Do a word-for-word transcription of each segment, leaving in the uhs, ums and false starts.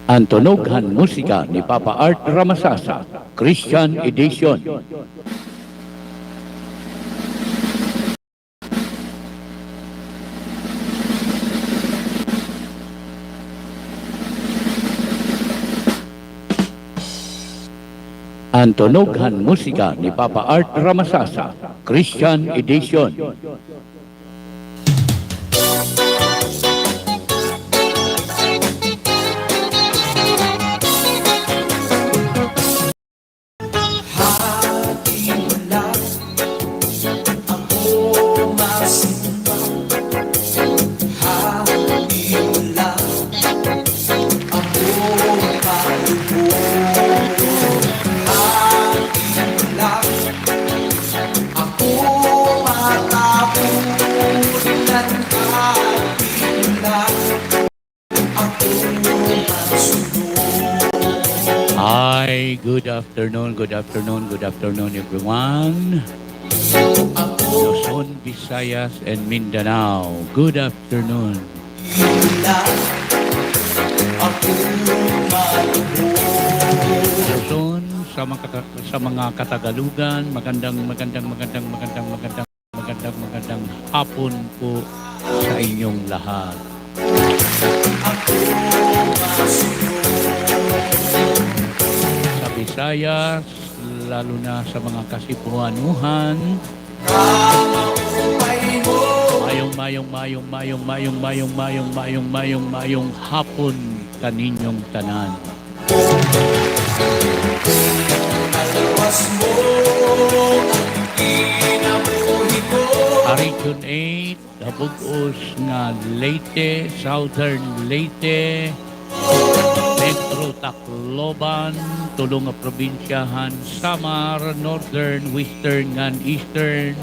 An tunog han musika ni Papa Art Ramasasa, Christian Edition. An tunog han musika ni Papa Art Ramasasa, Christian Edition. Hi, good afternoon, good afternoon, good afternoon, everyone. Luzon, Visayas, and Mindanao, good afternoon. Luzon, sa mga, sa mga Katagalugan, magandang, magandang, magandang, magandang, magandang, magandang, magandang hapon po sa inyong lahat. Sa Visayas, lalo na sa mga Kasibuanuhan, mayong, mayong, mayong hapon kaninyong tanan. Ha Region eight, ha bug-os nga Leyte, Southern Leyte, Negros, Tacloban, tulo nga probinsya han Samar, Northern, Western, ngan Eastern.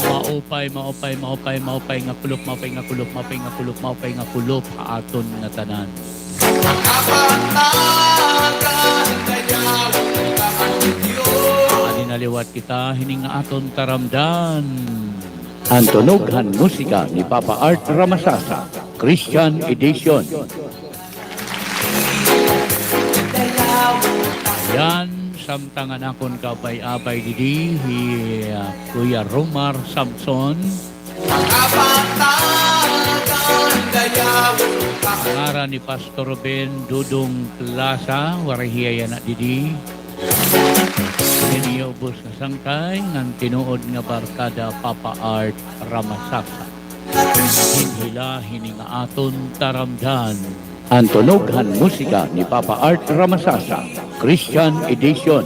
Maupay, maupay, maupay, maupay nga kulop, maupay nga kulop, maupay nga kulop, maupay nga kulop ha aton nga tanan. Adi na liwat kita hini nga aton taramdan. An tunog han musika ni Papa Art Ramasasa, Christian Edition. Yan, samtang an akon kaabay-abay didi, hi, ah, Kuya Romar Samson. Ngaran ni Pastor Ben Dudong Plaza, waray hiya yana didi. Ini iya ubos nga sangkay, ngan tinuod nga barkada, Papa Art Ramasasa. Hinhila hini nga aton taramdan. An tunog han musika ni Papa Art Ramasasa, Christian Edition.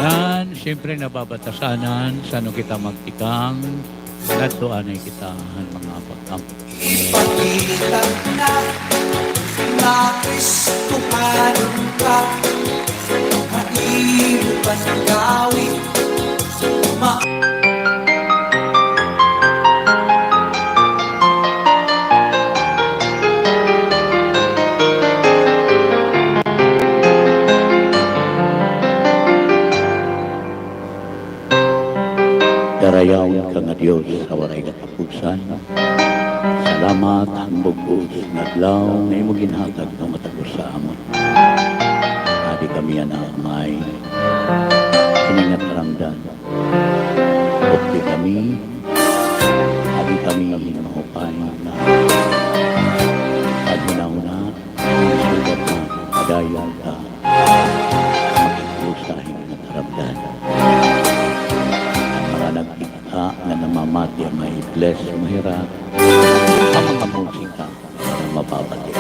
Yan, siyempre, nababatasanan, san-o kita magtikang, ngadto anay kita han mga pag-ampo. Darayawon ka nga Dios sa waray katapusan. Salamat han bug-os nga adlaw nga imo ginhatag nga matag-os sa amon. Adi kami yana, Amay, hini nga taramdan. Updi kami, adi kami hin maupay nga paghunahuna, sugad nga padayon ka makigdusa hini nga taramdan. An mga nagkita nga namamati, Amay, i-bless mo hira, an mga musika nga mapapati.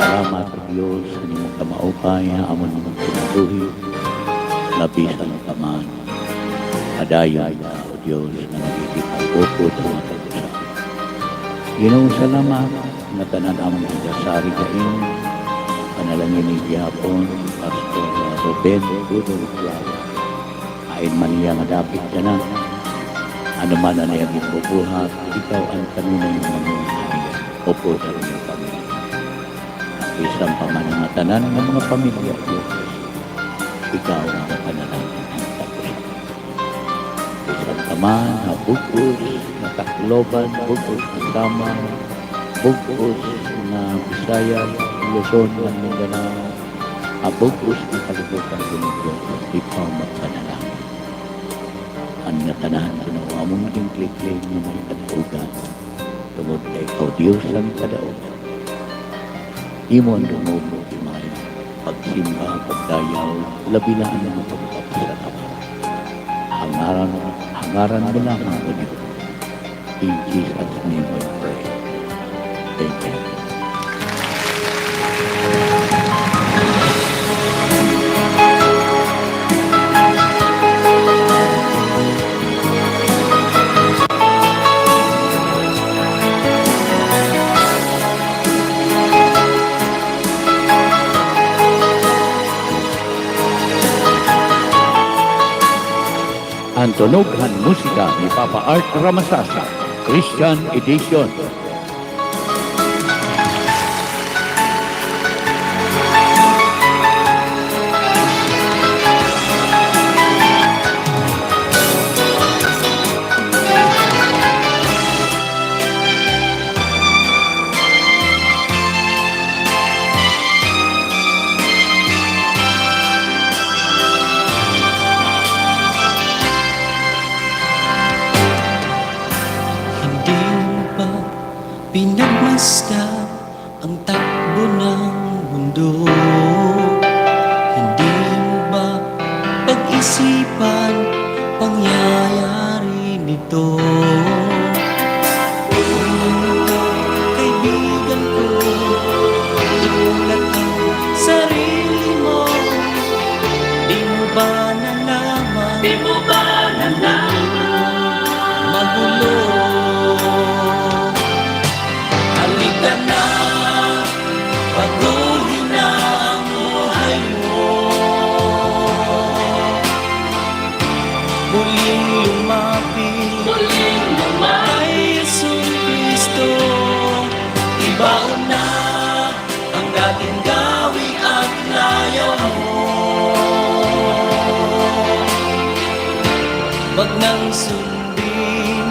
Salamat, O Dios, han imo kamaupay ha amon mga kinabuhi, nga bisan pa man, padayon ka, O Dios, nga nagkikita upod ha mga taga-usa. Ginoo, salamat nga tanan amon ginasari ha imo. Panalangini gihapon, Pastor Ruben Dudong Plaza. Hain man hiya nga dapit yana, ano man an iya ginbubuhat, ikaw an kanunay nga manunungan niya, upod han imo pamilya. Bisan pa man an ngatanan nga mga pamilya, Dios, ikaw an Panalangin han tag-usa. Bisan pa man ha bug-os nga Tacloban, bug-os nga Samar, bug-os nga Visayas, Luzon, ngan Mindanao, ha bug-os nga kalibutan, Ginoo, ikaw magpanalangin. An ngatanan, Ginoo, amon gintikling nga mga kataugan. Tungod kay ikaw, Diyos, an kadaog. Imo an dungog, imo an pagsimba, pagdayaw, labi na an mga pagpapasalamat. Ha ngaran, ha ngaran mo lamang, O Diyos. In Jesus' name we pray. Amen. An tunog han musika ni Papa Art Ramasasa, Christian Edition. Hindi mo ba pinagmasdan ang takbo ng mundo? Hindi mo ba pag-isipan pangyayari nito? Kaibigan ko, itulat ang sarili mo. Di mo ba nalaman? Di mo ba nalaman? Magulo. Halika na, baguhin na ang buhay mo. Muling lumapit, muling lumapit kay Jesucristo. Ibaon na ang dating gawi at layaw mo. Wag nang sundin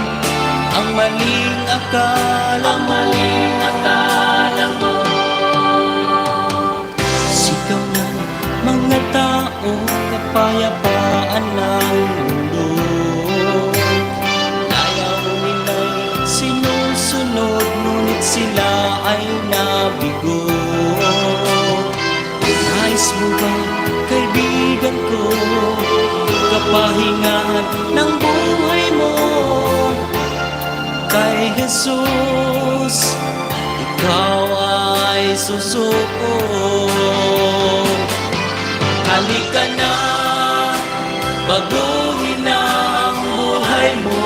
ang maling akala mo. Ang maling akala mo. Sigaw ng mga tao, kapayapaan ng mundo. Layaw nila'y sinusunod, ngunit sila ay nabigo. Nais mo ba, kaibigan ko, kapahingahan ng buhay mo? Kay Jesus, ikaw ay susuko. Halika na, baguhin na ang buhay mo.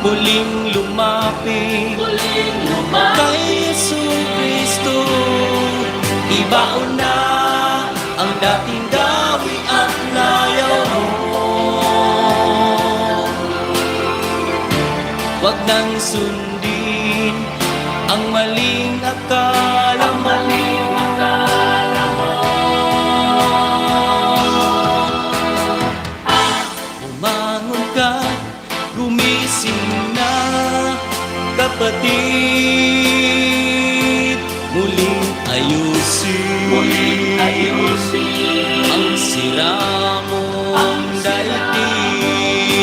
Muling lumapit, muling lumapit kay Jesucristo. Ibaon na ang dating gawi at layaw mo. Wag nang sundin ang maling akala mo. Ang maling akala mo. Bumangon ka, gumising na, kapatid. Muling ayusin, muling ayusin ang sira mong daigdig.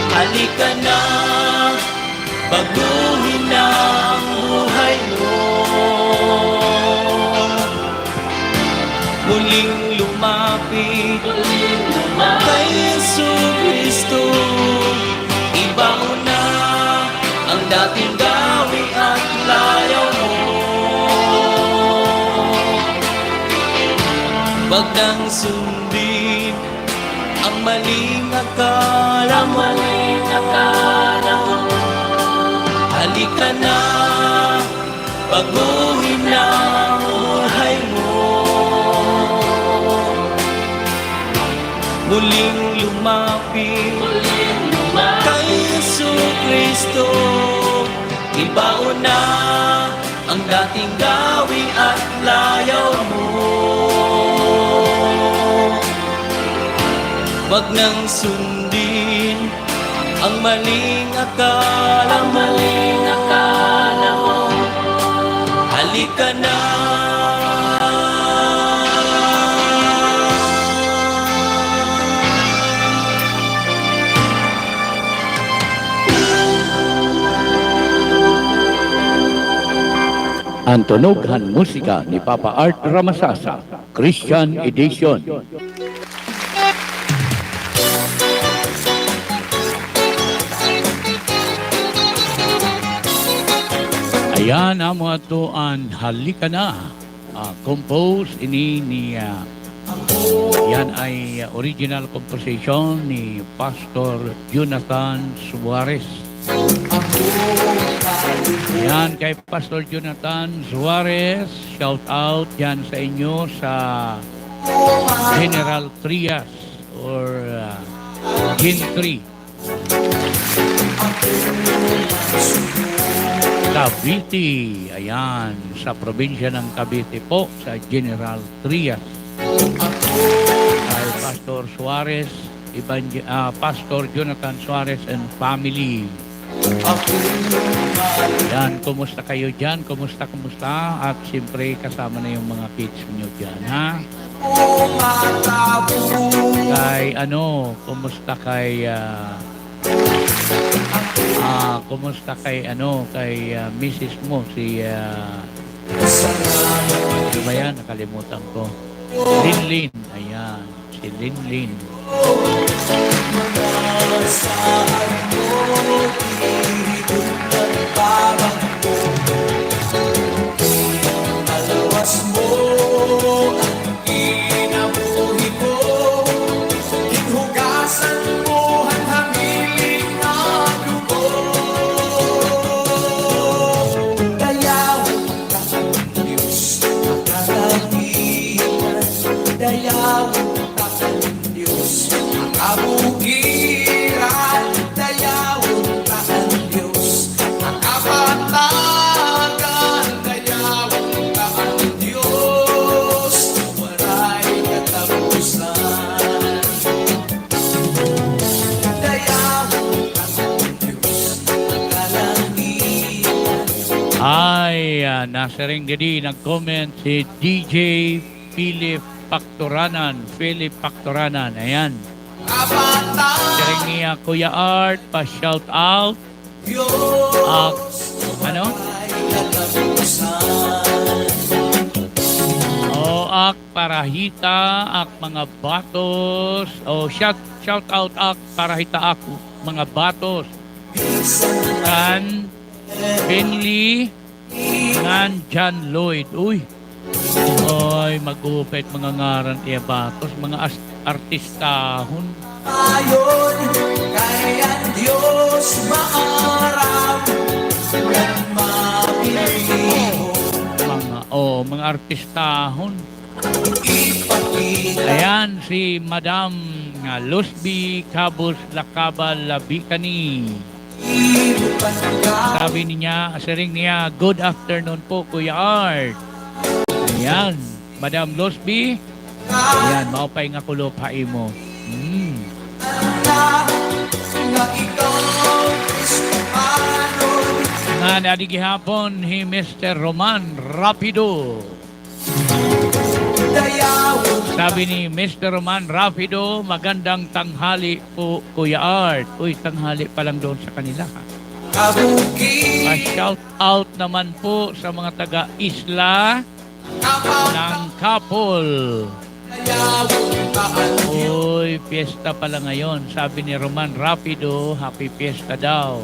Halika na, baguhin na ang buhay mo. Muling lumapit, muling lumapit kay Jesucristo. Ibaon na ang dating gawi at layaw mo. Wag nang sundin ang maling akala mo. Ang maling akala mo. Halika na, baguhin na ang buhay mo. Muling lumapit, muling lumapit kay Jesucristo. Ibaon na Ang dating gawi at layaw mo, 'wag nang sundin ang maling akala mo. Halika na. An tunog han musika ni Papa Art Ramasasa, Christian Edition. Ayan, amo ato an Halika Na. Ah, compose ini ni, ah, yan ay, ah, original composition ni Pastor Jonathan Suarez. Yan kay Pastor Jonathan Suarez, shout out yan sa inyo sa General Trias or, ah, Gentry. Cavite, ayan, sa probinsya ng Cavite po, sa General Trias. Kay Pastor Suarez, Evangel-, ah, Pastor Jonathan Suarez and family. Yan, kumusta kayo diyan? Kumusta, kumusta? At siyempre, kasama na yung mga kids nyo diyan, ha? Kay ano, kumusta kay, ah, ah, kumusta kay ano, kay, ah, misis mo, si, ah, ano ba yan? Nakalimutan ko. Linlin. Ayan, si Linlin. Ay, ah, nasiring didi, nag-comment si D J Philip Pactoranan, Philip Pactoranan, ayan. Siring niya, Kuya Art, pa-shout out. Ak, ano? O, ak parahita, ak mga batos. O, shout, shout out, ak parahita, ak mga batos. Kan Benly, ngan John Lloyd. Uy. Oy, mag-upay it mga ngaran iya batos, mga as-, artistahon. Mga, oh, mga artistahon. Ayan, si Madam, ah, Luzby Cabos Lacaba Labicani. Sabi niya, siring niya, "Good afternoon po, Kuya Art." Ayan, Madam Luzby. Ayan, maupay nga kulop ha imo. Hmm. Ngan adi gihapon hi Mister Roman Rapido. Sabi ni Mister Roman Rapido, "Magandang tanghali po, Kuya Art." Uy, tanghali pa lang doon sa kanila, ha? Pa-shout out naman po sa mga taga-isla ng Kapol. Uy, piyesta pala ngayon. Sabi ni Roman Rapido, happy fiesta daw.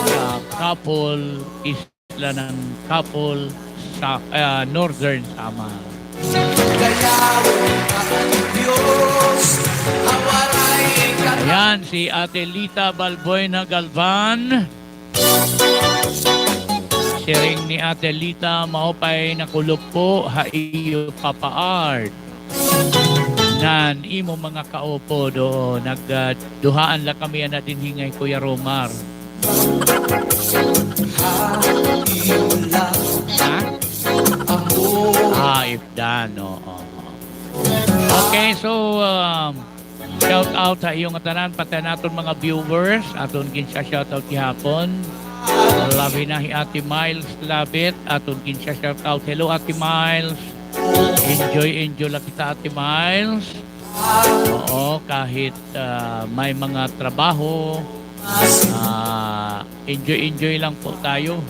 Sa Kapol, isla ng Kapol, sa, ah, Northern Samar. Ayan, si Ate Lita Balbuena Galvan. Siring ni Ate Lita, maupay na kulop po ha iyo, Papa Art. Ngan imo mga kaupod, oo, nag, ah, duhaan la kami yana dinhi ngay Kuya Romar. Life dan, oo. Okay, so, um, shout out ha iyo ngatanan, pati an aton mga viewers, aton ginsa-shout out gihapon. Labi na hi Ate Miles Labit, aton ginsa-shout out. Hello, Ate Miles. Enjoy, enjoy la kita, Ate Miles. Oo, kahit, ah, may mga trabaho, ah, enjoy, enjoy lang po tayo.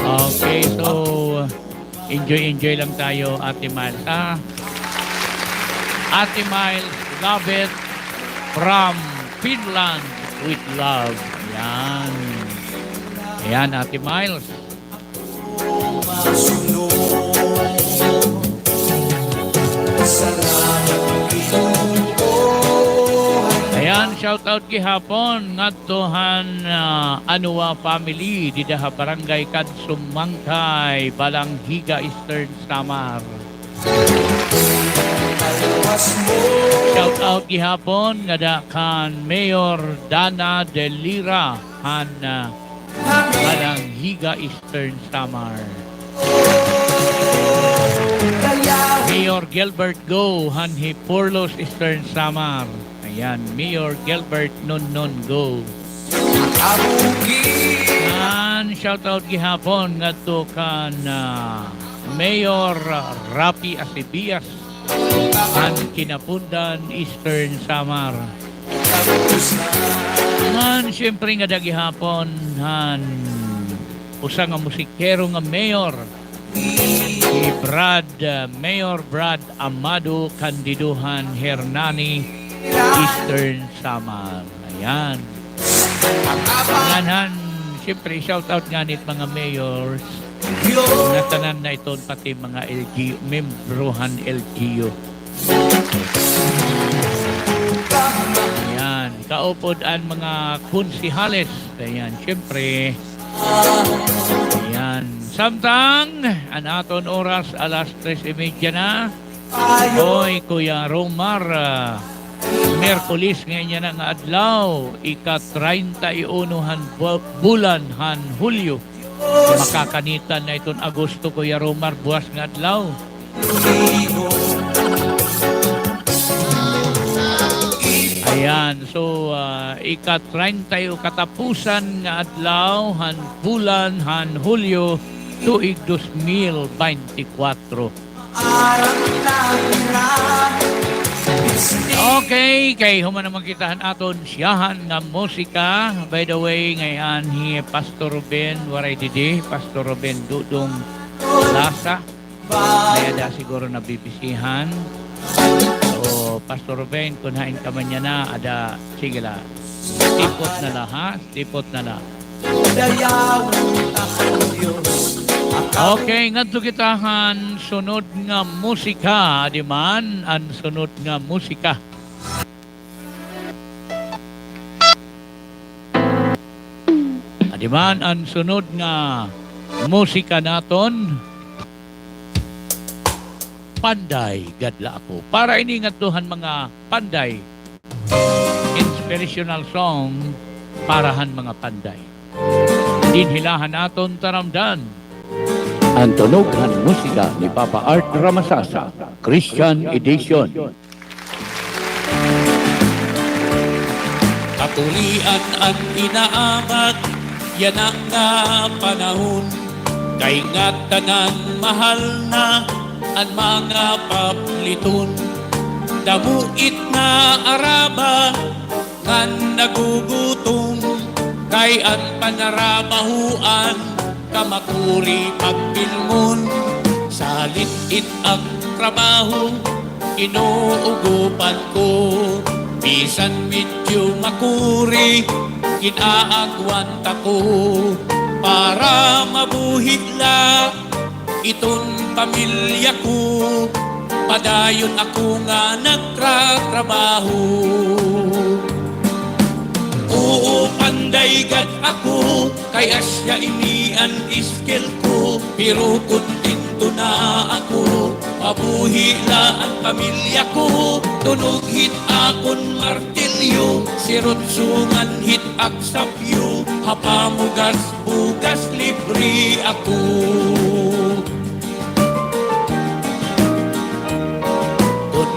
Okay, so, enjoy, enjoy lang tayo, Ate Miles, ha? Ate Miles, love it from Finland with love. Ayan. Ayan, Ate Miles. Ayan, shout out gihapon ngadto han, ah, Anua family dida ha Barangay Kadsumangkay, Balangiga, Eastern Samar. Shout out gihapon ngada kan Mayor Dana De Lira han, ah, Balangiga, Eastern Samar. Mayor Gilbert Go han Giporlos, Eastern Samar. Ayan, Mayor Gilbert Nonnon Go. An shout out gihapon ngadto kan, ah, Mayor Rafi Acebias han Quinapondan, Eastern Samar. Ngan siyempre ngada gihapon han usa nga musikero nga mayor, hi Brad, ah, Mayor Brad Amado Candido han Hernani, Eastern Samar. Ayan. Ngan han, siyempre, shout out ngani it mga mayors. Ngatanan na iton pati mga L G U, membro han L G U. Ayan. Kaupod an mga konsehales. Ayan, siyempre. Ayan. Samtang, an aton oras, alas tres y media na. Hoy, Kuya Romar, ah, Miyerkules ngay-an yana nga adlaw, ika-treinta y uno han bu-, bulan han Hulyo. Makakanitan na iton Agosto, Kuya Romar, buwas nga adlaw. Ayan, so, ah, ika-treinta o katapusan nga adlaw han bulan han Hulyo, tuig dos mil beintikwatro. Okay, kay human naman kita han aton siyahan nga musika. By the way, ngay-an hi Pastor Ruben, waray didi, Pastor Ruben Dudong Lasa. May ada siguro nabibisihan. So, Pastor Ruben, kun hain ka man yana, ada, sige la. Tipot na la, ha? Tipot na la. Okay, ngadto kita han sunod nga musika. Adi man an sunod nga musika. Adi man an sunod nga musika naton. Panday, Gad La Ako. Para ini ngadto han mga panday. Inspirational song para han mga panday. Dinhi la han aton taramdan. An tunog han musika ni Papa Art Ramasasa, Christian Edition. Kapulian an inaabat yana nga panahon, kay ngatanan mahal na an mga papliton. Damo it nga araba ngan nagugutom, kay an panarabahoan kamakuri pagpilngon. Salit it ak trabaho, inuugupan ko, bisan medyo makuri, gin-aagwanta ko para mabuhi la iton pamilya ko, padayon ako nga nagtratrabaho. Oo, panday gad ako, kay asya ini an skill ko, pero kontento na ako. Mabuhi la an pamilya ko, tunog hit akon martilyo, sirutsungan hit ak sapyo, ha pamugas-bugas libre ako.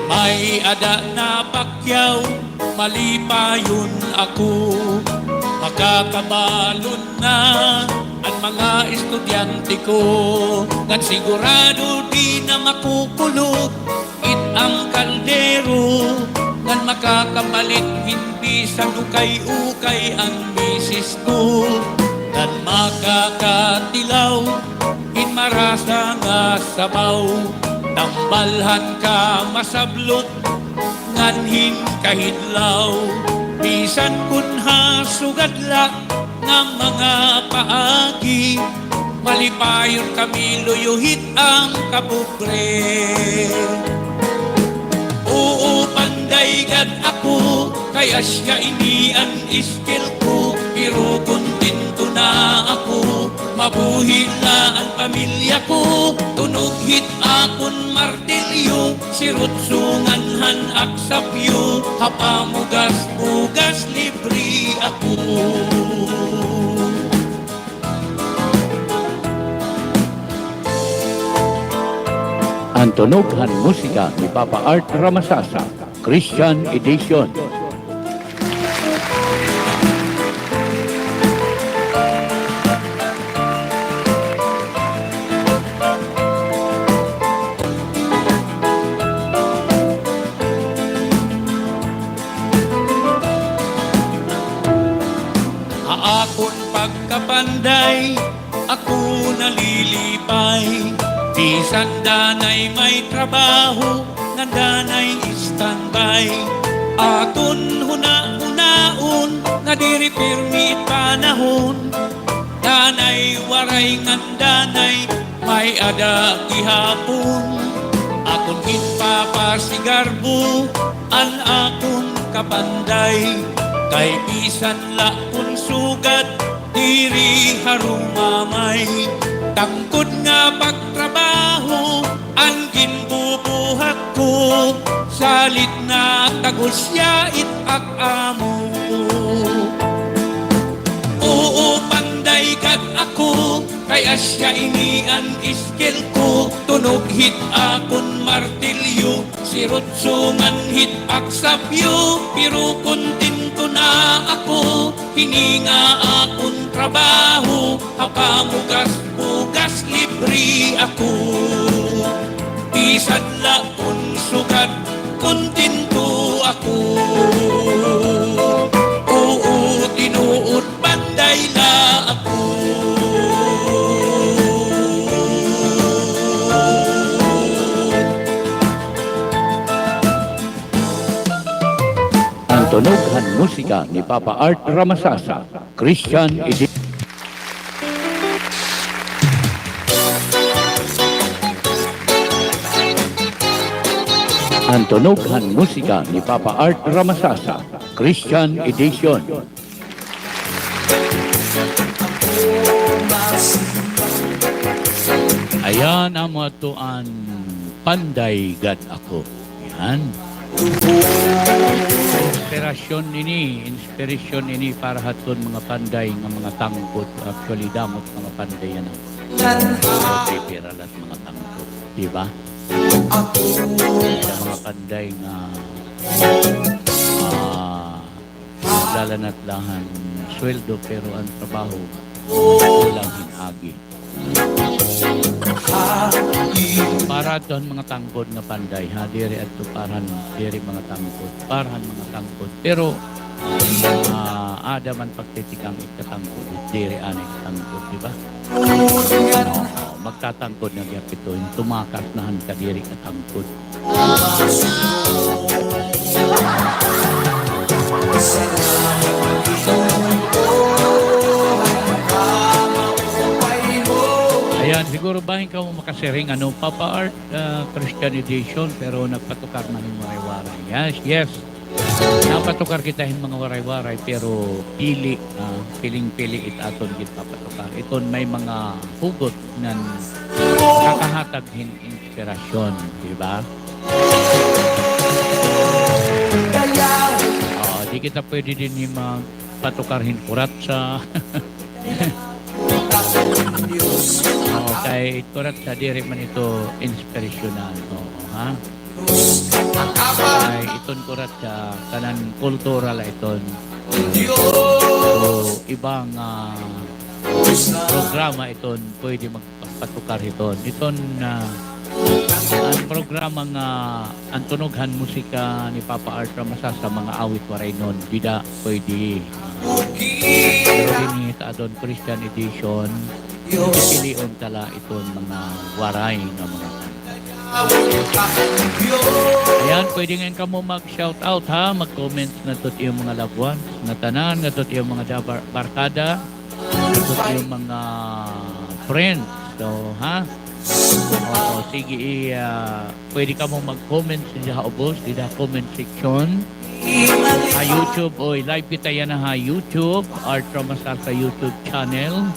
May-ada na pakyaw, malipayon ako. Makakabalon na an mga estudyante ko, ngan sigurado di na makukulog it an kaldero, ngan makakapalit hin bisan ukay-ukay an misis ko, ngan makakatilaw hin marasa nga sabaw. Tambal han kamasablot ngan hin kahidlaw, bisan kon ha sugad la nga mga paagi, malipayon kami luyo hit an kapobre. Oo, panday gad ako, kay asya ini an skill ko, pero kontento na ako. Mabuhi la an pamilya ko, tunog hit akon martilyo, sirutso ngan han aksapyo, ha pamugas-pugas libre ako. An tunog han musika ni Papa Art Ramasasa, Christian Edition. Ha akon pagkapanday, ako nalilipay, bisan danay may trabaho, ngan danay standby. Aton hunahunaon nga diri pirmi it panahon, danay waray ngan danay may-ada gihapon. Akon ginpapasigarbo an akon kapanday, kay bisan la kon sugad diri harumamay. Tangkod nga pagtrabaho an ginbubuhat ko, salit na tagusya it ak-amo. Oo, panday gad ako, kay asya ini an skill ko, tunog hit akon martilyo, sirutso ngan hit aksapyo, pero kontento na ako, hini nga akon trabaho, ha pamugas-pugas libre ako. Bisan la kon sugad, kontento ako. Oo, tinuod, panday la ako. An tunog han musika ni Papa Art Ramasasa, Christian Edi-, An tunog han musika ni Papa Art Ramasasa, Christian Edition. Ayan, amo adto an Panday Gad Ako. Yan. Inspirasyon ini, inspirasyon ini para ha aton mga panday nga mga tangkod. Actually, damo it mga panday yana. Pero pipira la it mga tangkod, di ba? Sa mga panday nga, ah, naglalanat la han sweldo, pero an trabaho kulang hin agi. Para adto han mga tangkod nga panday, ha, diri adto para han, diri mga tangkod, para han mga tangkod. Pero, ah, aada man pagtitikang it katangkod, diri anay katangkod, di ba? Oo, magkatangkod na gihap ito, tumakas na han kadiri katangkod. Ayan, siguro bahin kamo makasiring, ano, Papa Art, ah, Christian Edition, pero nagpatukar man hin Waray-Waray. Yes, yes. Napatukar kita hin mga Waray-Waray, pero pili, ah, piling-pili it aton ginpapatukar. Iton may mga hugot ngan nakakahatag hin inspirasyon, di ba? Oo, di kita pwede dinhi magpatukar hin kuratsa. Oo, kay kuratsa, diri man ito inspirasyonal, oo, ha? Ay, iton kurat sa kanan kultura la iton. So, iba nga programa iton pwede magpatukar hiton. Iton, ah, an programa nga an tunog han musika ni Papa Art Ramasasa, mga awit Waraynon, dida pwede. Pero dinhi ha aton Christian edition, pipilion ta la iton mga Waray nga mga kanta. Ayan, pwede ngay-an kamo mag-shout out, ha, mag-comment ngadto ha iyo mga loved ones, ngatanan ngadto ha iyo mga da-, bar-, barkada, ngadto ha iyo mga friends. So, ha? Oo, sige, i-, ah, pwede kamo mag-comment dida ha ubos, dida ha comment section. Ha YouTube, oy, live kita yana ha YouTube, Art Ramasasa YouTube channel.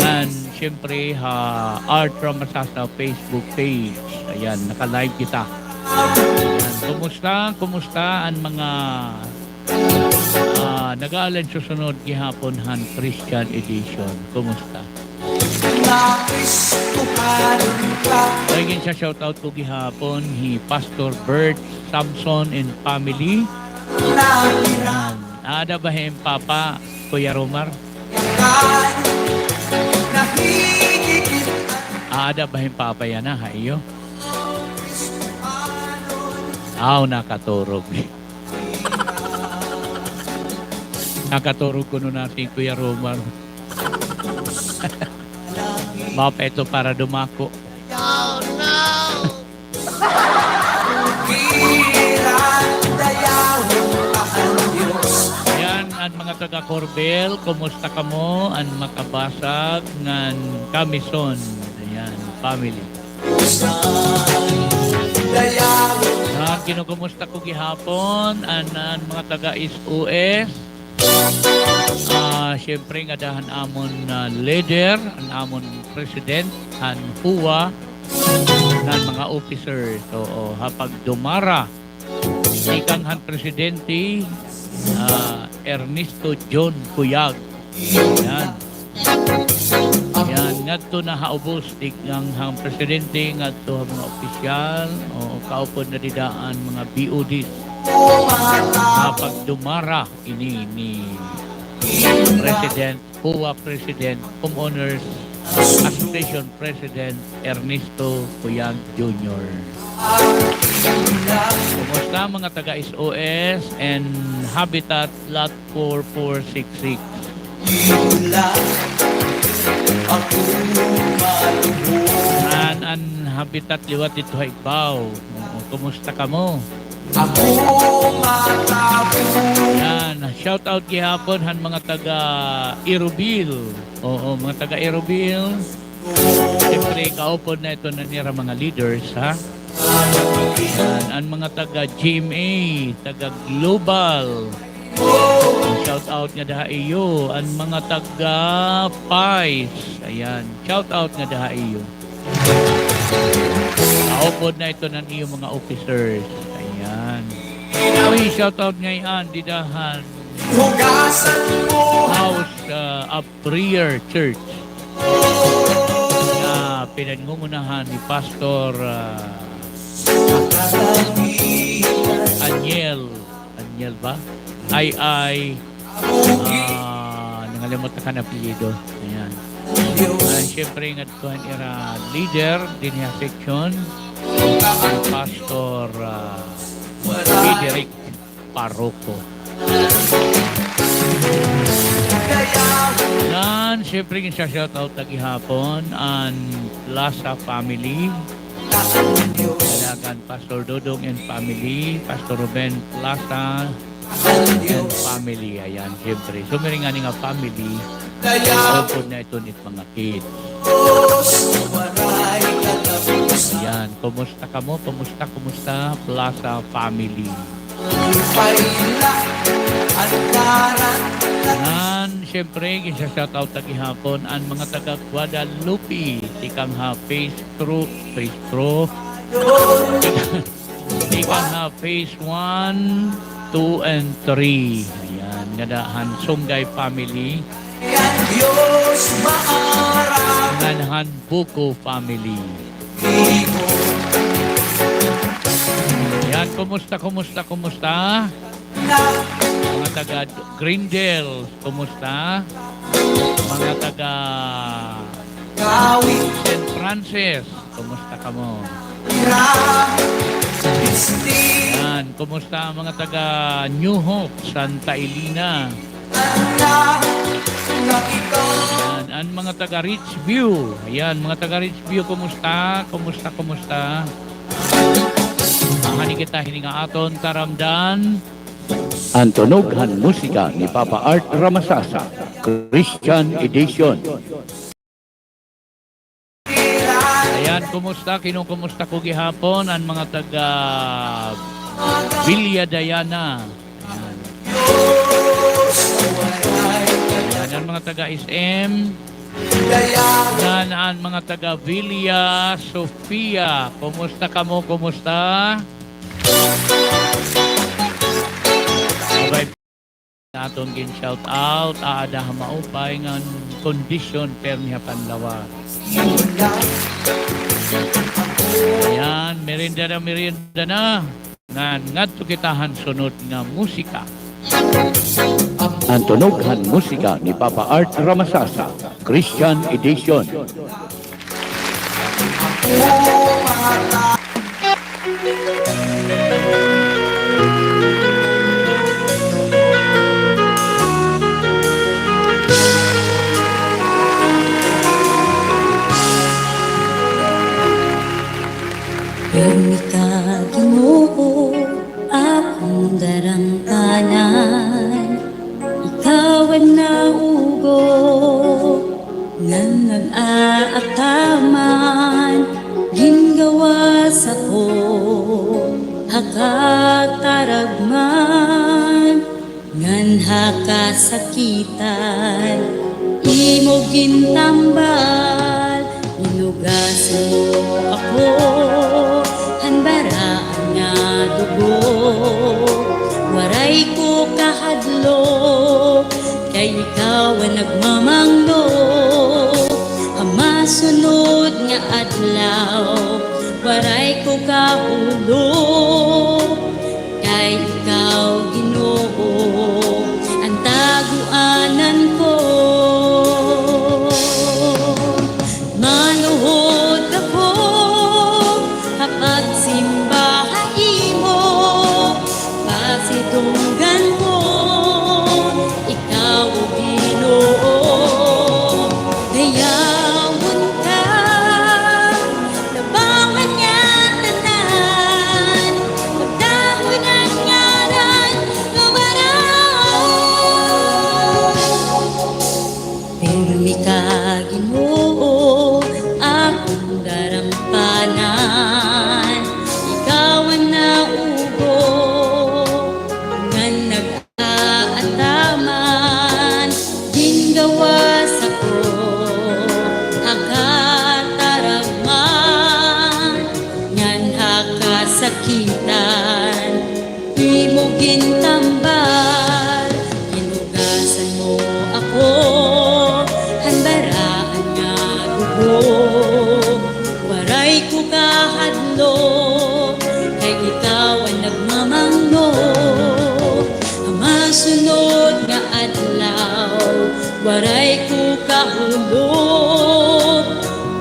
Ngan, siyempre, ha Art Ramasasa Facebook page. Ayan, naka-live kita. Ayan, kumusta? Kumusta an mga, ah, nag-aalin susunod gihapon han Christian edition? Kumusta? Ay, ginsa-shoutout ko gihapon hi Pastor Bert Samson and family. Ayan. Aada ba hi im papa, Kuya Romar? Aada ba hi im papa yana ha iyo? Aw, nakaturog. Nakaturog kuno na si Kuya Romar. Mapa ito para dumako. Ayan, an mga taga Corbel, kumusta kamo? An makabasag ngan kamison. Ayan, family. Ayan, kinukumusta ko gihapon an, an mga taga S O S. Ah, siyempre, ngada han amon, ah, leader, an amon president, han HOA, ngan mga officers. Oo, ha pagdumara. Tikang han presidente, ah, Ernesto John Cuyag. Yan. Yan, ngadto na ha ubos, tikang han presidente, ngadto ha mga opisyal, o kaupod na dida an mga B O Ds. Ha pagdumara ini ni President, HOA President, Homeowners Association President Ernesto Cuyag Junior. Kumusta, mga taga S O S and Habitat Lot four four six six? An, an Habitat liwat didto ha igbaw. Oo, kumusta kamo? Ako matapos. Yan, shout out gihapon han mga taga Irobil. Oo, mga taga Irobil. Siyempre, kaupod na ito na nira mga leaders, ha? Yan, an mga taga G M A, taga Global. Shout out ngada ha iyo, an mga taga Pais. Ayan, shout out ngada ha iyo. Kaupod na ito nan iyo mga officers. Ayan. Uy, shout out ngay-an dida han House, ah, of Prayer Church. Na pinangungunahan ni Pastor, ah, Aniel. Aniel ba? Ay, ay, ah, nangalimot ako han apelyido. Ayan. Ah, siyempre, ngadto han ira leader dinhi ha section, an Pastor, ah, Frederick Parroco. Ngan, siyempre, ginsa-shout out ta gihapon an Plaza family. Dida kan Pastor Dodong and family, Pastor Ruben Plaza and family, ayan, siyempre. So, may ngani nga family, upod na iton it mga kids. Ayan, kumusta kamo? Kumusta, kumusta, Plaza family? Ngan, siyempre, ginsa-shout out ta gihapon an mga taga Guadalupe, tikang ha phase three, phase three. Tikang ha phase one, two, and three. Ayan, ngada han Sungay family. Ngan han Buko family. Ayan, kumusta, kumusta, kumusta? Mga taga Greendale, kumusta? Mga taga Saint Francis, kumusta kamo? Yan, kumusta ang mga taga New Hope, Santa Elena? Yan, an mga taga Richview. Ayan, mga taga Richview, kumusta? Kumusta, kumusta? Mahani kita hini nga aton taramdan. An tunog han musika ni Papa Art Ramasasa, Christian Edition. Ayan, kumusta? Kinukumusta ko gihapon an mga taga Villa Diana. Ayan. Ayan, an mga taga S M. Ayan, an mga taga Villa Sofia. Kumusta kamo? Kumusta? Abay, aton gin-shout out, aada ha maupay ngan kondisyon, permi ha panlawas. Ayan, merienda na, merienda na. Ngan ngadto kita han sunod nga musika. An tunog han musika ni Papa Art Ramasasa, Christian Edition. Pirmi ka, Ginoo, akon darangpanan, ikaw an naugo ngan nag-aataman, gingawas ako ha kataragman ngan ha kasakitan, imo gintambal, hinugasan mo ako han baraan nga dugo. Waray ko kahadlok, kay ikaw an nagmamangno. Ha masunod nga adlaw, waray ko kahulop, kay ikaw, Ginoo, an taguanan ko. Maluhod ako ha pagsimba ha imo, pasidunggan ko, ikaw, Ginoo, dayawon ka. Labaw han ngatanan, pagdahon an ngaran nga Waray. Pirmi ka, Ginoo, akon darangpanan, ikaw an naugo ngan nag- aataman, gingawas ako ha kataragman ngan ha kasakitan. Imo gintambal, hinugasan mo ako han baraan nga dugo. Waray ko kahadlok, kay ikaw an nagmamangno. Ha masunod nga adlaw, waray ko kahulop,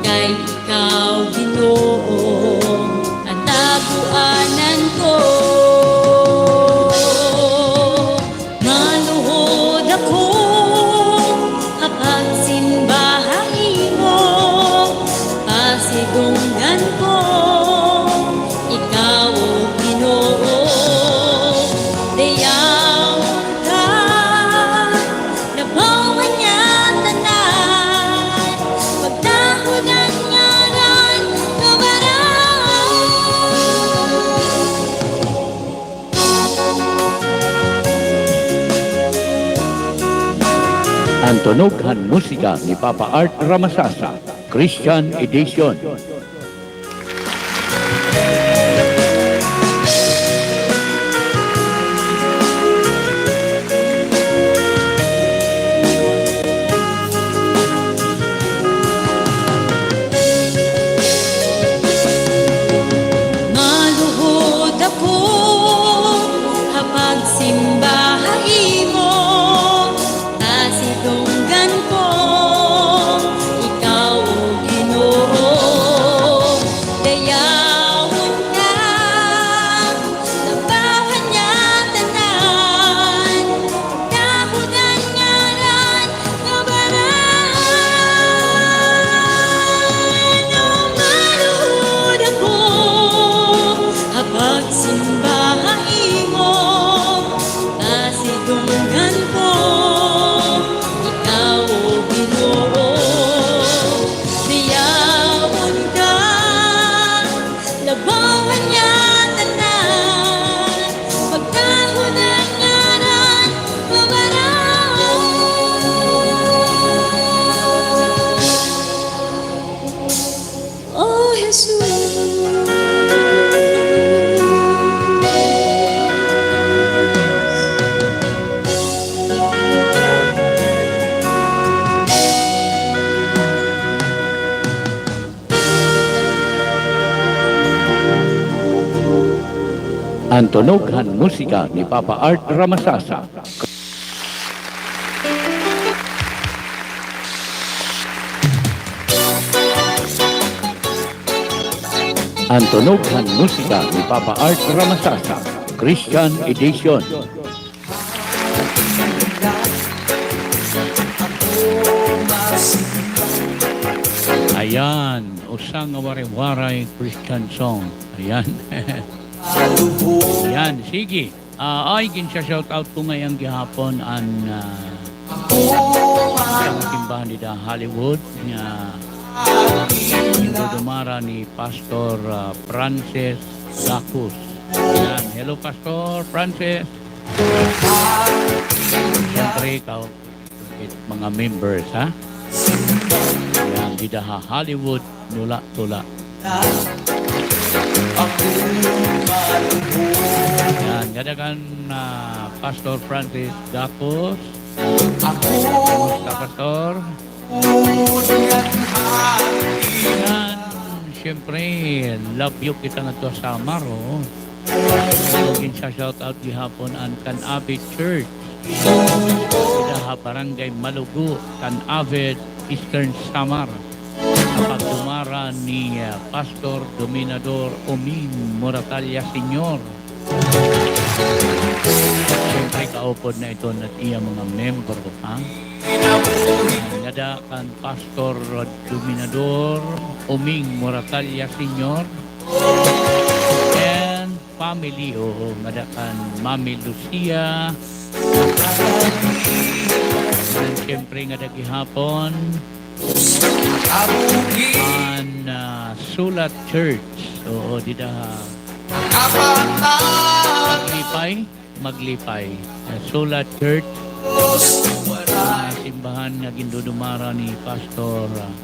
kay ikaw, Ginoo, an taguanan ko. Maluhod ako ha pagsimba ha imo, pasidunggan ko, ikaw, O Ginoo, dayawon ka. Labaw han ngatanan, pagdahon an ngaran nga Waray. An tunog han musika ni Papa Art Ramasasa, Christian Edition. An tunog han musika ni Papa Art Ramasasa. An tunog han musika ni Papa Art Ramasasa, Christian Edition. Ayan, usa nga Waray-Waray Christian song. Ayan. Ayan, sige. Ah, ay, ginsa-shout out ko ngay-an gihapon an, ah, usa nga simbahan dida Hollywood nga gindudumara ni Pastor, ah, Francis Gacos. Ayan. Hello, Pastor Francis. Siyempre, ikaw, mga members, ha? Ayan, dida ha Hollywood, Nula-Tula. Ayan, ngada kan, ah, Pastor Francis Gacos. Kumusta, Pastor? Ayan, siyempre, love you kita ngadto ha Samar, oh. So, ginsa-shout out gihapon an Can-ave Church dida ha Barangay Malugo, Can-ave, Eastern Samar. Sa pagdumara ni, ah, Pastor Dominador Oming Moratalla Senior. Siyempre, kaupod na iton an iya mga membro, ha? Ngada kan Pastor Dominador Oming Moratalla Senior. And family, oo, ngada kan Mami Lucia. And siyempre, ngada gihapon an, ah, Sulat Church. Oo, dida ha Maglipay. Maglipay. Ah, Sulat Church. Ah, simbahan nga gindudumara ni Pastor, ah,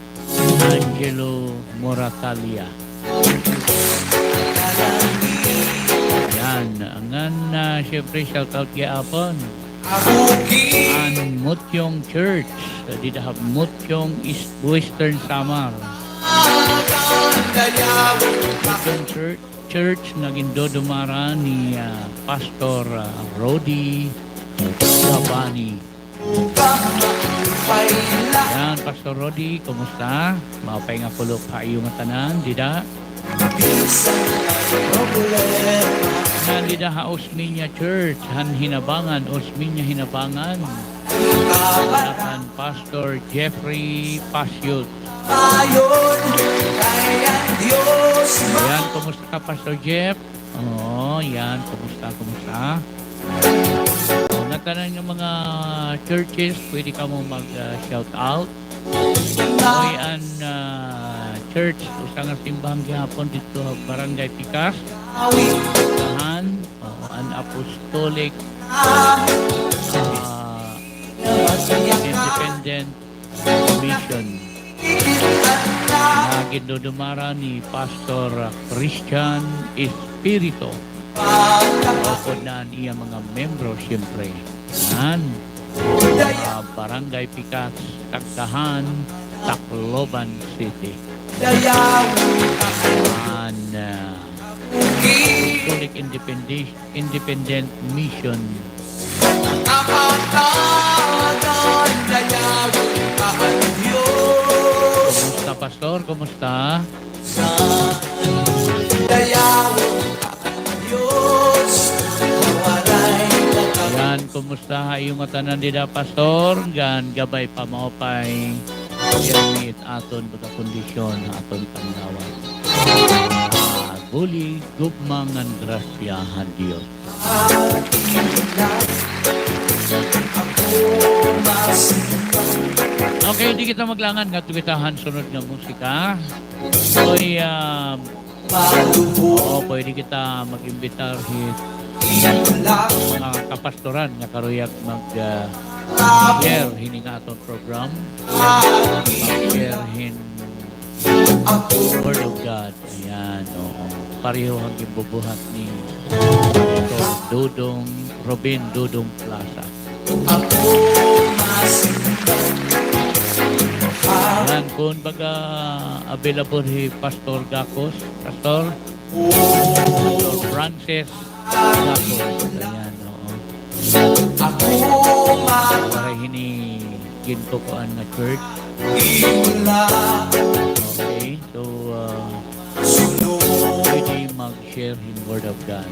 Angelo Moratalia. Yan. Ngan, ah, siyempre, shout out gihapon an Mutyong Church. Dida ha Mutyong, East, Western Samar. Mutyong Church, church nga gindudumara ni, ah, Pastor, ah, Rody Gabani. Yan, Pastor Rody, kumusta? Maupay nga kulop ha iyo ngatanan dida. Ngan dida ha Osmeña Church han Hinabangan, Osmeña, Hinabangan. Ngada kan Pastor Jeffrey Pasiot. Ayan, kumusta ka, Pastor Jeff? Oo, yan. Kumusta, kumusta? Ngatanan nga mga churches, pwede kamo mag, ah, shout out. Oy, an, ah, church, usa nga simbahan gihapon didto ha Barangay Pikas. Tahan, oo, an Apostolic, ah, Independent Mission nga gindudumara ni Pastor Christian Espiritu. Upod na an iya mga membro, siyempre. Yan. Ah, Barangay Pikas, Tagkahan, Tacloban City. An, ah, Apostolic Independent Independent Mission. Kumusta, Pastor? Kumusta? Yan, kumusta ha iyo ngatanan dida, Pastor? Ngan gabay pa, maupay. Pirmi it aton pagkakondisyon ha aton panlawas. Ah, bulig, gugma ngan grasya han Dios. Okay, di kita maglangan, ngadto kita han sunod nga musika. Oy, ah, oo, pwede kita mag-imbitar hit mga kapastoran nga karuyag mag, ah, share hini nga aton program. Mag-share hin Word of God. Ayan, oo. Pareho han ginbubuhat ni Pastor Dodong, Ruben Dodong Plaza. Ayan, kun baga available hi Pastor Gacos, Pastor, Pastor Francis, Tapos, ayan, oo. Waray hini ginkukuan nga church. Okay, so, ah, pwede mag-share hin Word of God.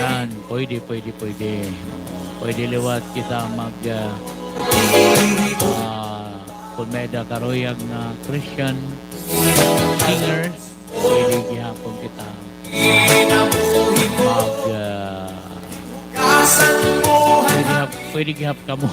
Yan, pwede, pwede, pwede. Oo, pwede liwat kita mag, ah, ah, kon may-ada karuyag nga Christian singer, pwede gihapon kita mag, ah, pwede gihap-, pwede gihap kamo.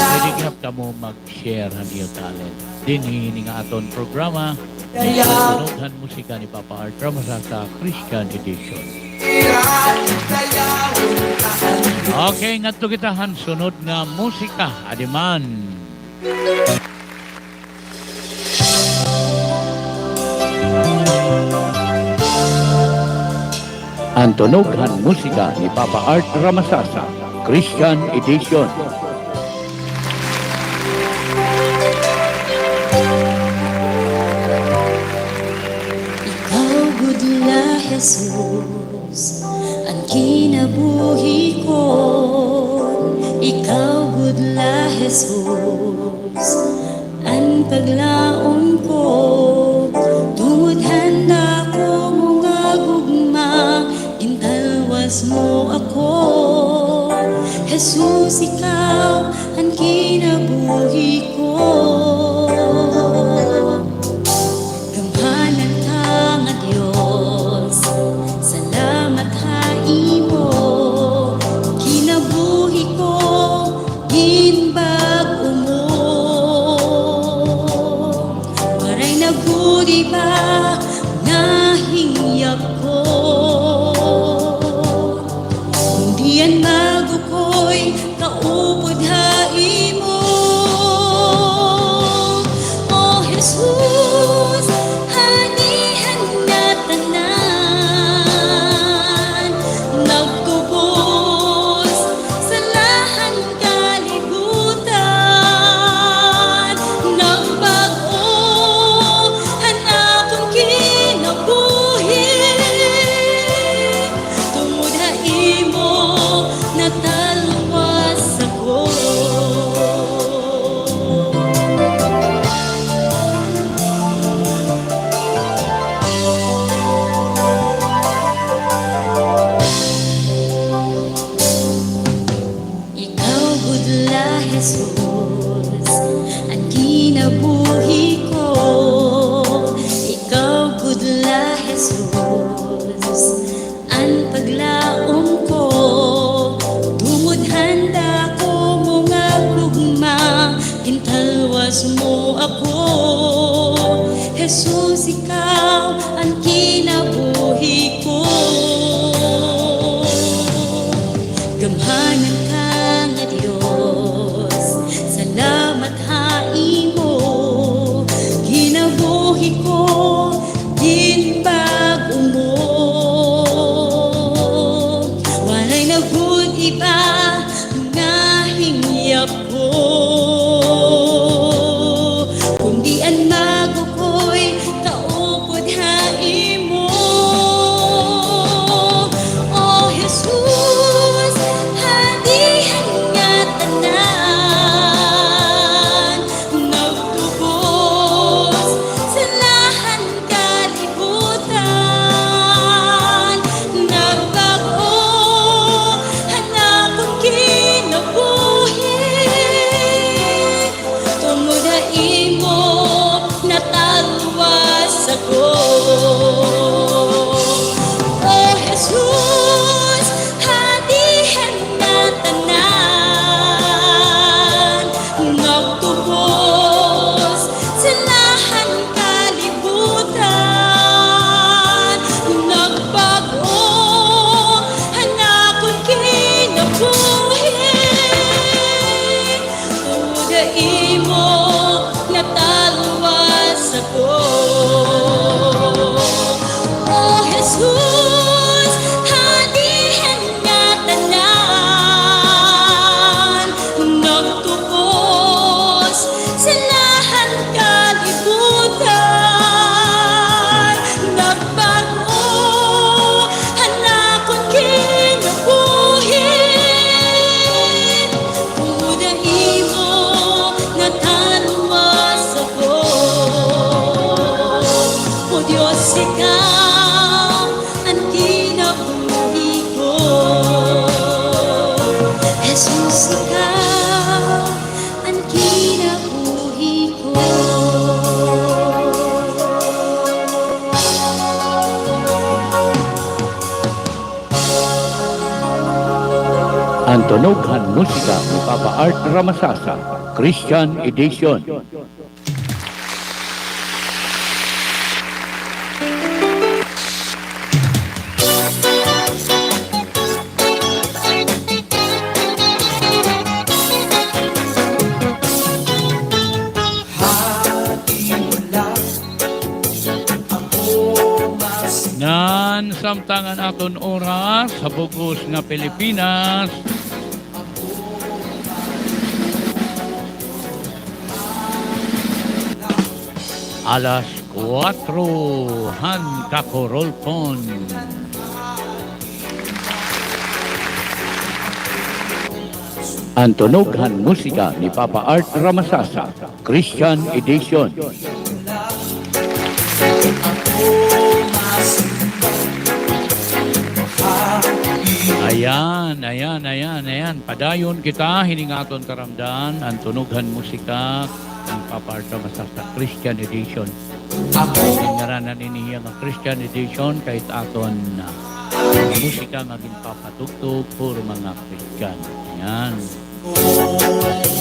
Pwede gihap kamo mag-share han iyo talent dinhi hini nga aton programa, Tunog han Musika ni Papa Art Ramasasa Christian Edition. Okay, ngadto kita han sunod nga musika. Adi man. An tunog han musika ni Papa Art Ramasasa, Christian Edition. Ikaw gud la, Jesus, an kinabuhi ko. Ikaw gud la, Jesus, an paglaom ko, tungod han dako mo nga gugma, gintalwas mo ako. Jesus, ikaw an kinabuhi ko. Gamhanan ka nga Dios, salamat ha imo, kinabuhi ko ginbag-o mo. Waray na gud iba nga hingyap ko, kundi an bag-o ko'y kaupod ha imo. Tunog han musika ni Papa Art Ramasasa, Christian Edition. Ngan samtang an aton oras ha bug-os nga Pilipinas, alas kuwatro han kakurulpon. An tunog han musika ni Papa Art Ramasasa, Christian Edition. Ayan, ayan, ayan, ayan. Padayon kita hini nga aton taramdan, an tunog han musika, an Papa Art Ramasasa Christian Edition. Ginngaranan ini hiya nga Christian Edition kay it aton, ah, musika nga ginpapatugtog puro mga Christian. Ayan.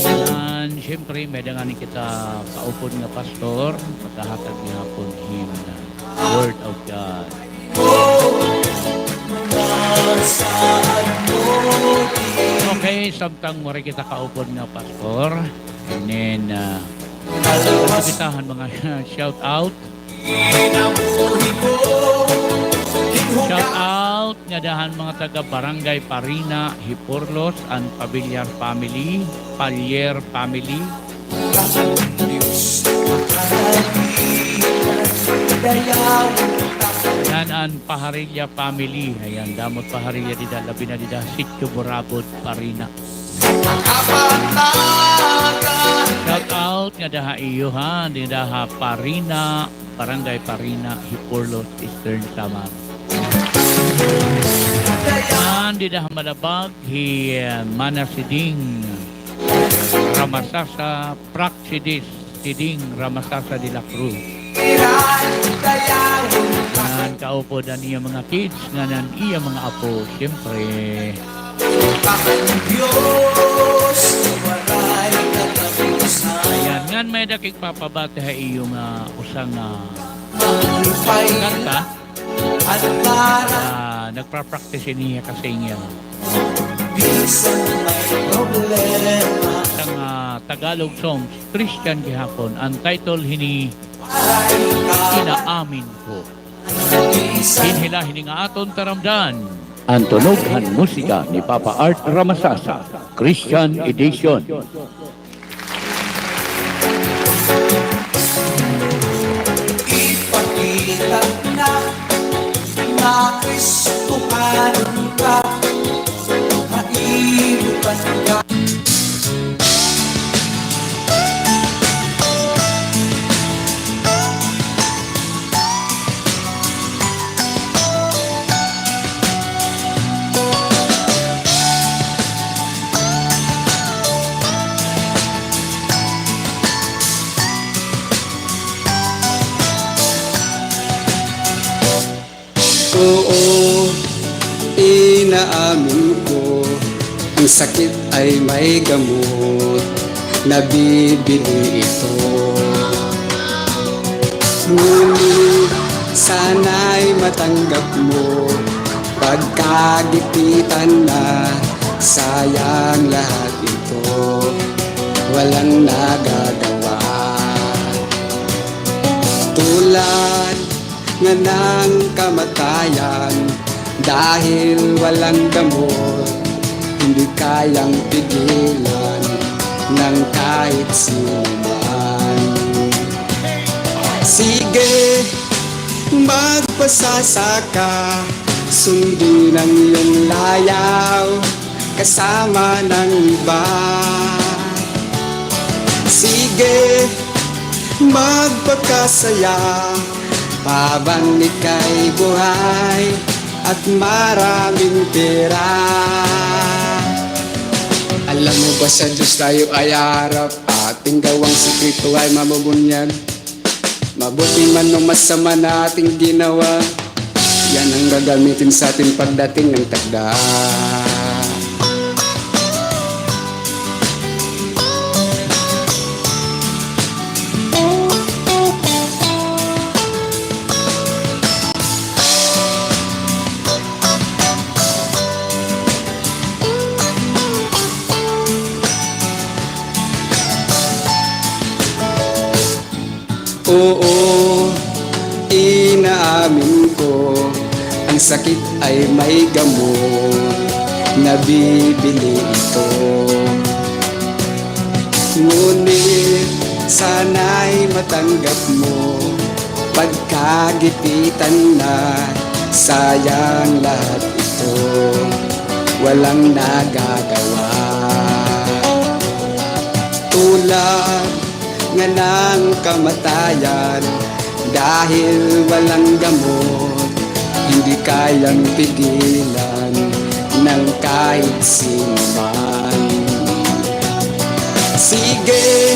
Ngan, siyempre, may-ada ngani kita kaupod nga pastor, maghahatag gihapon hin Word of God. Okay, samtang waray kita kaupod nga pastor, and then, ah, kita han mga shout out. Shout out ngada han mga taga Barangay Parina, Hipurlos, an Pabiliar family, Palier family. Ngan an Paharilla family. Ayan, damo it Paharilla dida, labi na dida, Sitio Burabod, Parina. Shout out ngada ha iyo, ha, dida ha Parina, Barangay Parina, Hipurlos, Eastern Samar. Ngan dida ha Malabag, hi, eh, Mana Siding Ramasasa, Praxidis Siding Ramasasa de la Cruz. Ngan kaupod an iya mga kids, ngan an iya mga apo, siyempre. Ayan, ngan may-ada ka igpapabati ha iyo nga usa nga kanta. Ah, nagpa-practice ini hiya ka singer. Usa nga Tagalog songs, Christian gihapon. An title hini, Inaamin Ko. Dinhi la hini nga aton taramdan. An tunog han musika ni Papa Art Ramasasa, Christian Edition. Ipakita na nga Kristohanon ka, maigo ka na. Oo, inaamin ko, ang sakit ay may gamot, nabibili ito. Ngunit sana'y matanggap mo, pagkagipitan na, sayang lahat ito, walang nagagawa. Tulad nga ng kamatayan, dahil walang gamot, hindi kayang pigilan ng kahit sino man. Sige, magpasasa ka, sundin ang iyong layaw, kasama ng iba. Sige, magpakasaya habang ika'y buhay at maraming pera. Alam mo ba, sa Diyos tayo ay haharap, ating gawang sikreto ay mabubunyag. Mabuti man o masama na ating ginawa, yan ang gagamitin sa atin pagdating ng takda. Oo, inaamin ko, ang sakit ay may gamot, nabibili ito. Ngunit sana'y matanggap mo, pagkagipitan na, sayang lahat ito, walang nagagawa. Tulad nga ng kamatayan, dahil walang gamot, hindi kayang pigilan ng kahit sino man. Sige,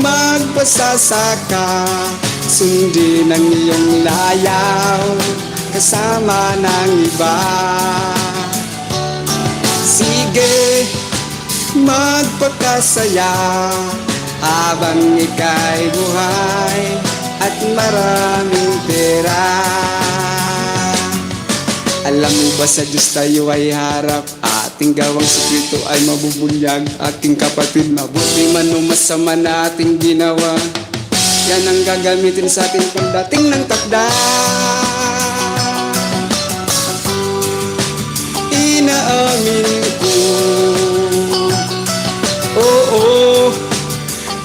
magpasasa ka, sundin ang iyong layaw, kasama ng iba. Sige, magpakasaya habang ika'y buhay at maraming pera. Alam mo ba sa Diyos tayo ay harap? Ating gawang sikreto ay mabubunyag. Ating kapatid, mabuti man o masama na ating ginawa, yan ang gagamitin sa ating pagdating ng takda. Inaamin ko, oo,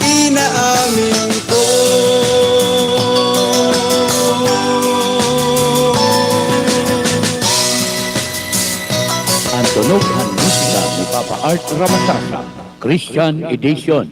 inaamin ko. An tunog han musika ni Papa Art Ramasasa, Christian Edition.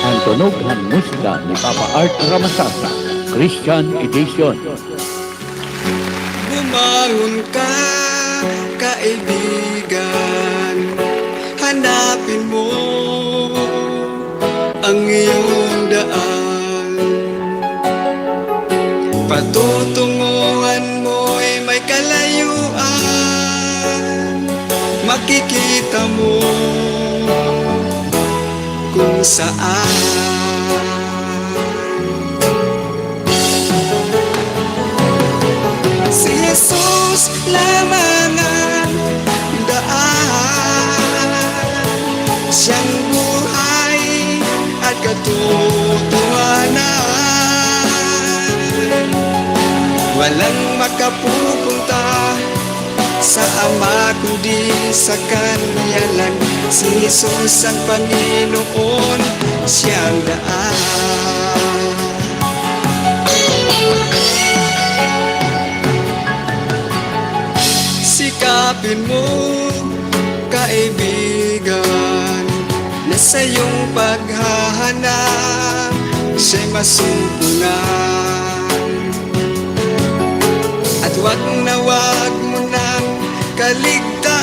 An tunog han musika ni Papa Art Ramasasa, Christian Edition. Bumangon ka, kaibigan, hanapin mo ang iyong daan. Patutunguhan mo'y may kalayuan, makikita mo kung saan. Si Jesus lamang ang daan, siyang buhay at katotohanan. Wala makapupunta sa Ama kundi sa kaniya lang. Si Jesus ang Panginoon, siya ang daan. Sikapin mo, kaibigan, na sa iyong paghahanap siya'y masumpungan. At wag na wag mo nang kaligtaan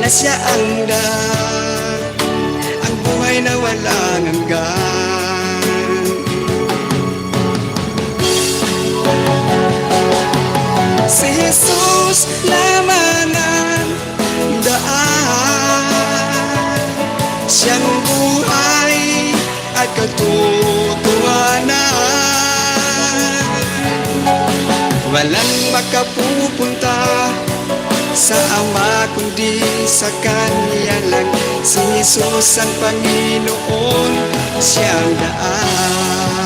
na siya ang daan, ang buhay na walang hanggan. Si Jesus lamang ang daan, siyang buhay at katotohanan. Walang makapupunta sa Ama kundi sa kaniya lang. Si Jesus ang Panginoon, siyang daan.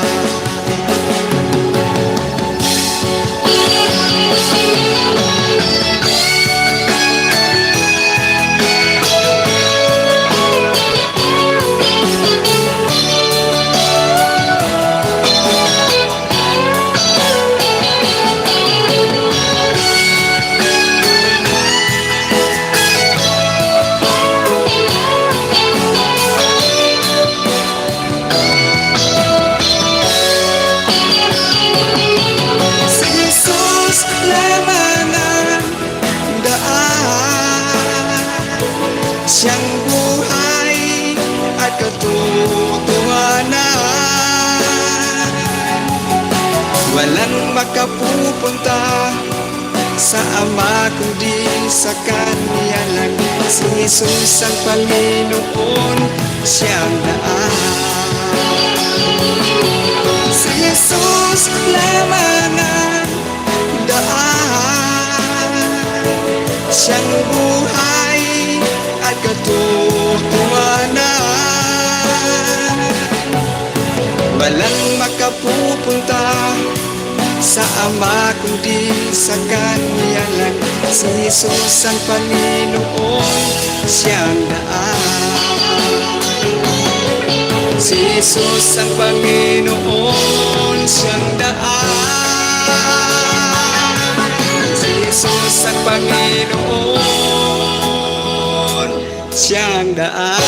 Si Jesus lamang ang daan, siyang buhay at katotohanan. Walang makapupunta sa Ama kundi sa kaniya lang. Si Jesus ang Panginoon, siyang daan. Si Jesus lamang ang daan, siyang buhay at katotohanan. Walang makapupunta sa Ama kundi sa kaniya lang. Si Jesus ang Panginoon, siyang daan. Si Jesus ang Panginoon, siyang daan. Si Jesus ang Panginoon, siyang daan.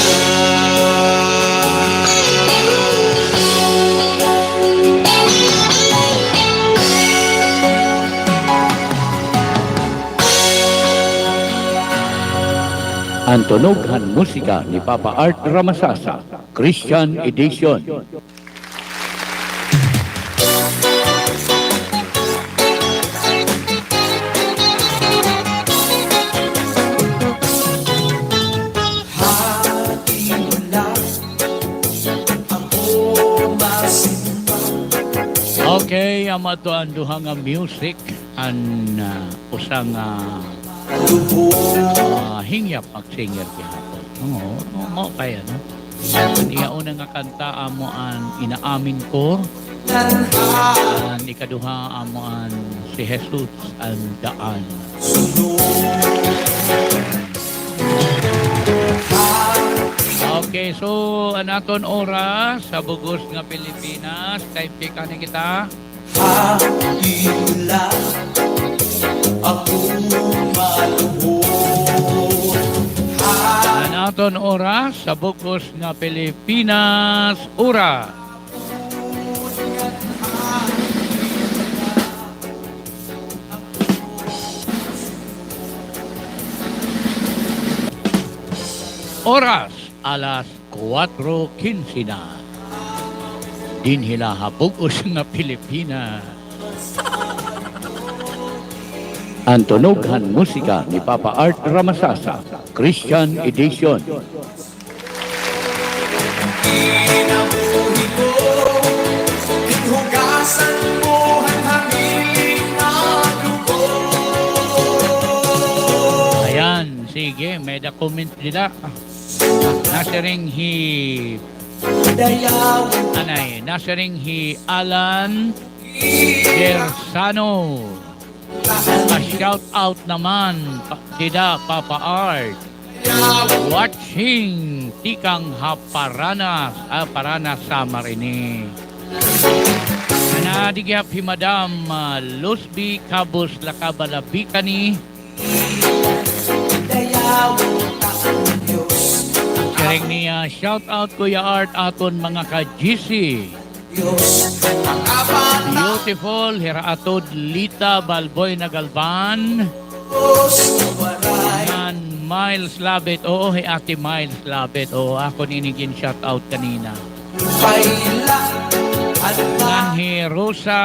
An tunog han musika ni Papa Art Ramasasa, Christian Edition. Okay, amo adto an duha nga music, an, ah, usa nga, ah, hingyap mag-singer gihapon. Oo, mao kay ano. An iya una nga kanta amo an Inaamin Ko. An ikaduha amo an Si Jesus an Daan. Okay, so an aton oras sa bug-os nga Pilipinas, time check ani kita. An aton oras sa bug-os nga Pilipinas, oras. Oras, alas kuwatro kinse na. Dinhi la ha bug-os nga Pilipinas. An tunog han musika ni Papa Art Ramasasa, Christian Edition. Ayan, sige, may-ada comment dida. Nasiring hi, anay, nasiring hi Alan Gersano. Pa-shout out naman, pa-, dida, Papa Art. Watching tikang ha Paranas, ah, Paranas, Samar ini. Ngan adi gihap hi Madam, ah, Luzby Cabos Lacaba Labicani. Siring niya, shout out Kuya Art, aton mga ka-G C. Beautiful, hira ato Lita Balboy Nagalban. Ngan Miles Labit. Oo, hi Ate Miles Labit. Oo, akon ini gin-shout out kanina. Ngan hi Rosa.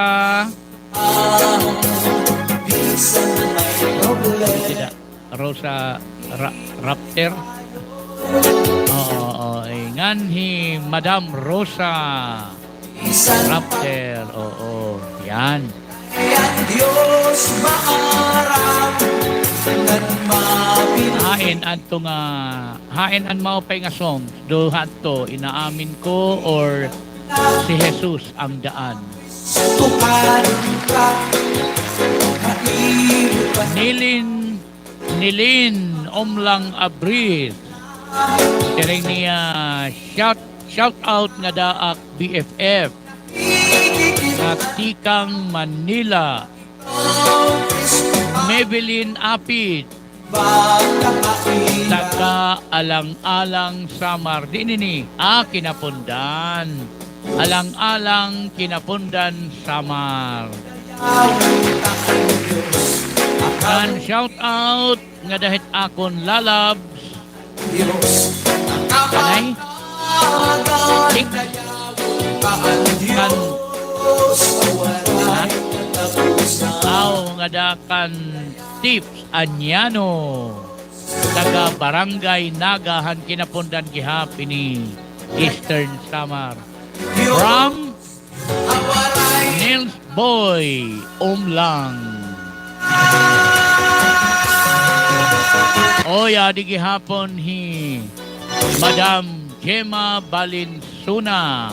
Sida. Rosa Ra-, Rapter. Oo, oo, eh, ngan hi Madam Rosa Rapter, oo, yan. Hain adto nga, hain an maupay nga song, do hadto, Inaamin Ko or Si Jesus ang Daan? Nilin Nilin Omlang Abrid. Siring niya, shout, shout out ngada ak B F F. Nga tikang Manila. Maybelline Apid. Taga Alang-alang, Samar. Diin ini? Ah, Quinapondan. Alang-alang, Quinapondan, Samar. Ngan shout out ngada hit akon lalabs. Kanay? Tik-, kan-, ha? Aw, ngada kan Tips Anyano. Taga Barangay Naga han Quinapondan gihap ini, Eastern Samar. From Nils Boy Umlang. Oy, adi gihapon hi Madam Gemma Balinsuna.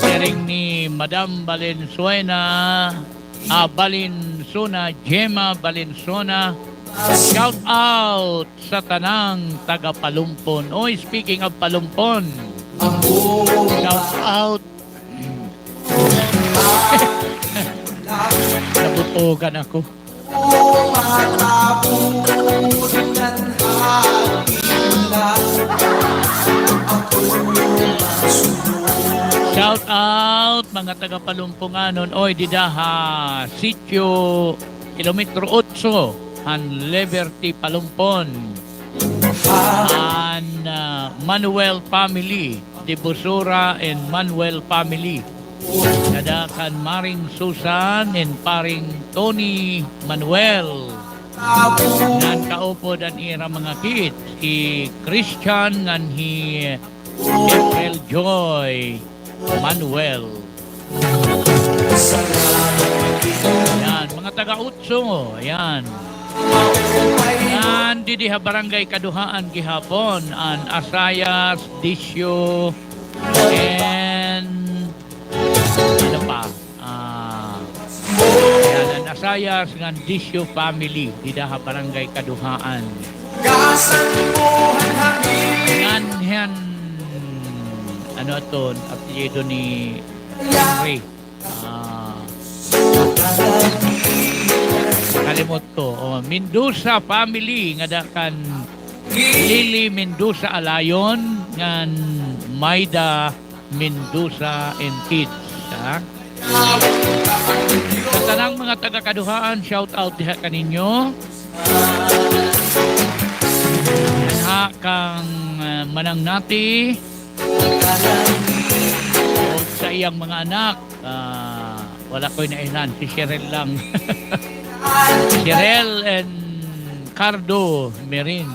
Siring ni Madam Balinsuena, ah, Balinsuna, Gemma Balinsuna. Shout out sa tanang taga Palumpon. Oy, speaking of Palumpon, shout out. Nabutugan ako. Shout out, mga taga Palumponganon. Oy, dida ha sitio kilometro otso, han Liberty, Palumpon. An, ah, Manuel family, Dibusura and Manuel family. Ngada kan Maring Susan and Paring Tony Manuel. Ngan kaupod an ira mga kids, hi Christian ngan hi April Joy Manuel. Yan, mga taga Utso, yan. Ngan didi ha Barangay Kaduhaan gihapon, an Asayas, Disyo, and ano pa? Ah, yan, an Asayas ngan Disyo family, dida ha Barangay Kaduhaan. Ngan han, ano aton, apelyido ni Henry? Ah, kalimot ko. Oh, Mendoza family, ngada kan Lily Mendoza Alayon, ngan Maida Mendoza and kids, ha? Sa tanang mga taga Kaduhaan, shout out diha kaninyo. Ngan ha kang, ah, Manang Nati, ug sa iyang mga anak, ah, wala ko'y nailhan, si Cheryl lang. Cheryl and Cardo Merin.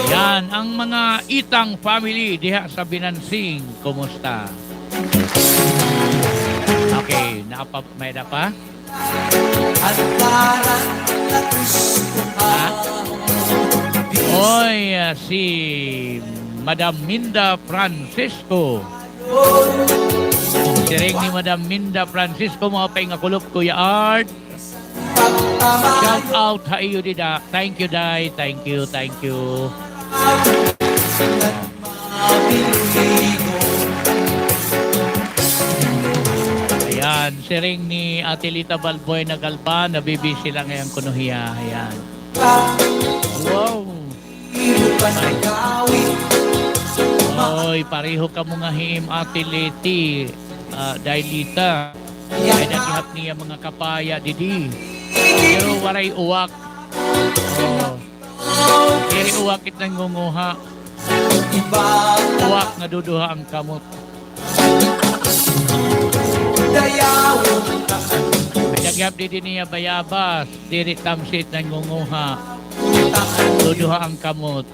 Yan, ang mga Itang family diha sa Binansing, kumusta? Okay, naapa, may-ada pa? Ha? Oy, ah, si Madam Minda Francisco. Siring ni Madam Minda Francisco, maupay nga kulop, Kuya Art. Shout out ha iyo dida. Thank you, Day. Thank you, thank you. Ayan, siring ni Ate Lita Balboy na Galban, nabibisi la ngay-an kuno hiya. Ayan. Wow. Ay. Oy, pareho kamo nga hi im Ate Leti, ah, Daylita. May-ada gihap niya mga kapaya didi. Pero waray uwak. Oh. Diri uwak it nangunguha. Uwak nga duduha an kamot. May-ada gihap didi niya bayabas. Diri tamsit nangunguha. Duduha an kamot.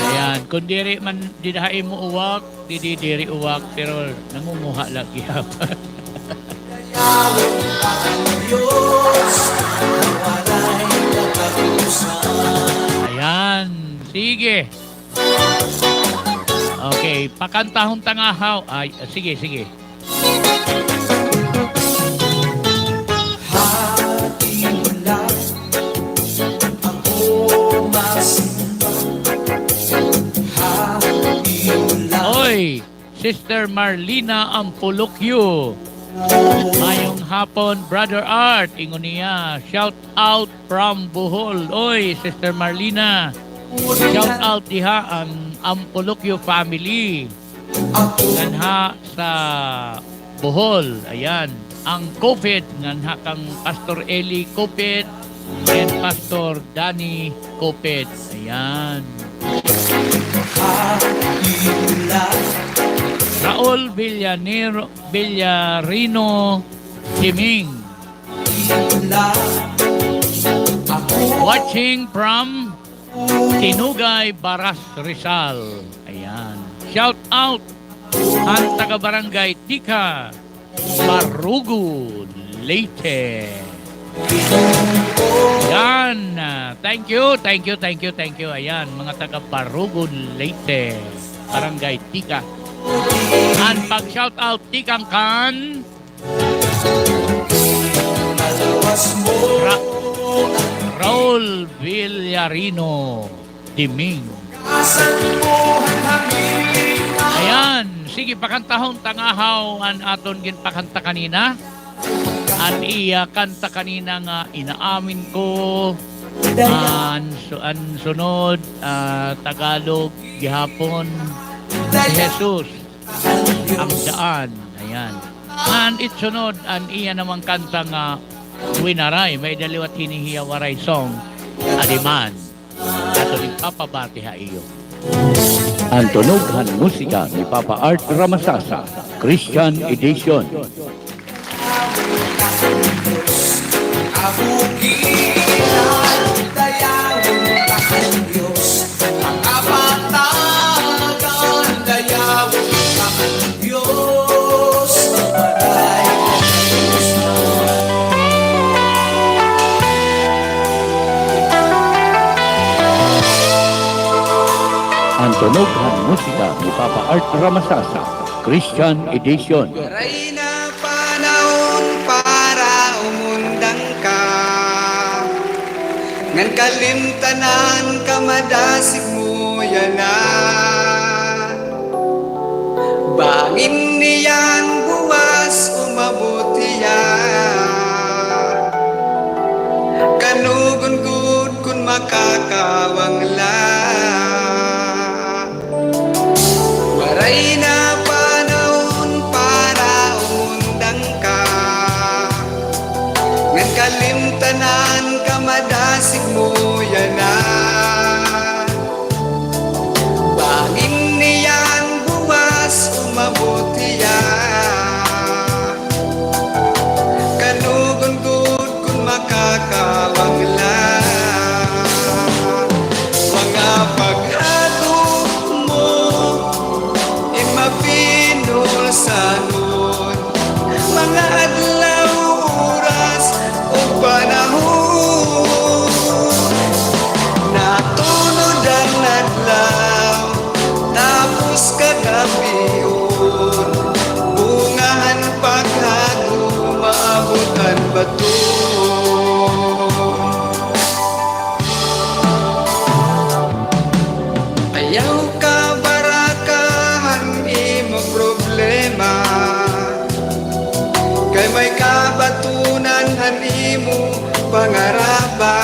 Ayan, kun diri man dida ha imo uwak, didi diri uwak, pero nangunguha la gihap. Ayan, sige. Okay, pakantahon ta nga haw. Ay, sige, sige. Oy, Sister Marlina Ampulukyo. Mayong hapon, Brother Art. Ingon niya, shout out from Bohol. Oy, Sister Marlina. Shout out diha an Ampulukyo family. Nganha sa Bohol. Ayan. Ang Copit, nganha kan Pastor Eli Copit and Pastor Danny Copit. Ayan. Raul Villanero, Villarino Jiming. Watching from Tinugay, Baras, Rizal. Ayan. Shout out an taga Barangay Tika, Barugo, Leyte. Yan. Ah, thank you, thank you, thank you, thank you. Ayan, mga taga Barugo, Leyte. Barangay Tika. An pag-shout out tikang kan Ra-, Raul Villarino Diming. Ayan, sige, pakantahon ta ngahaw an aton ginpakanta kanina. An iya kanta kanina nga Inaamin Ko. An su-, an sunod, ah, Tagalog gihapon, Si Jesus ang Daan. Ayan. An itsunod, an iya naman kanta nga Winaray, may-ada liwat hini hiya Waray song, Adiman. Aton ipapabati ha iyo. An tunog han musika ni Papa Art Ramasasa, Christian Edition. An tunog han musika ni Papa Art Ramasasa, Christian Edition. Waray na panahon para umundang ka, ngan kalimtanan ka, madasig mo yana. Bangin niyan buwas umabot hiya, kanugon gud kon makakawangla. Waray na panahon para umundang ka, ngan kalimtanan ka, madasig mo yana. Bangin niyan buwas umabot hiya, kanugon gud kon makakawangla. Mga Tapos kagab-ihon, bunga han paghago, maabot an baton. Ayaw kabaraka han imo problema, kay may kabatonan han imo pangaraba.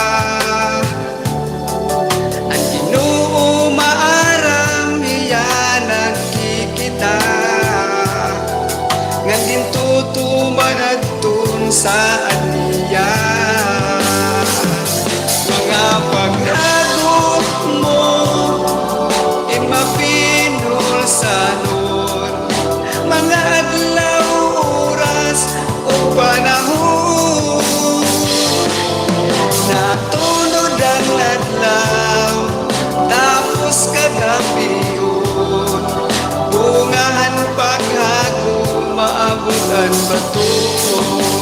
An Ginoo maaram, hiya nagkikita, ngan gintutuman adton saad niya. Mga paghago mo, in mapinulsanon, mga adlaw, oras, ug panahon. Natunod an adlaw, tapos kagab-ihon, bunga han paghago, maabot an baton.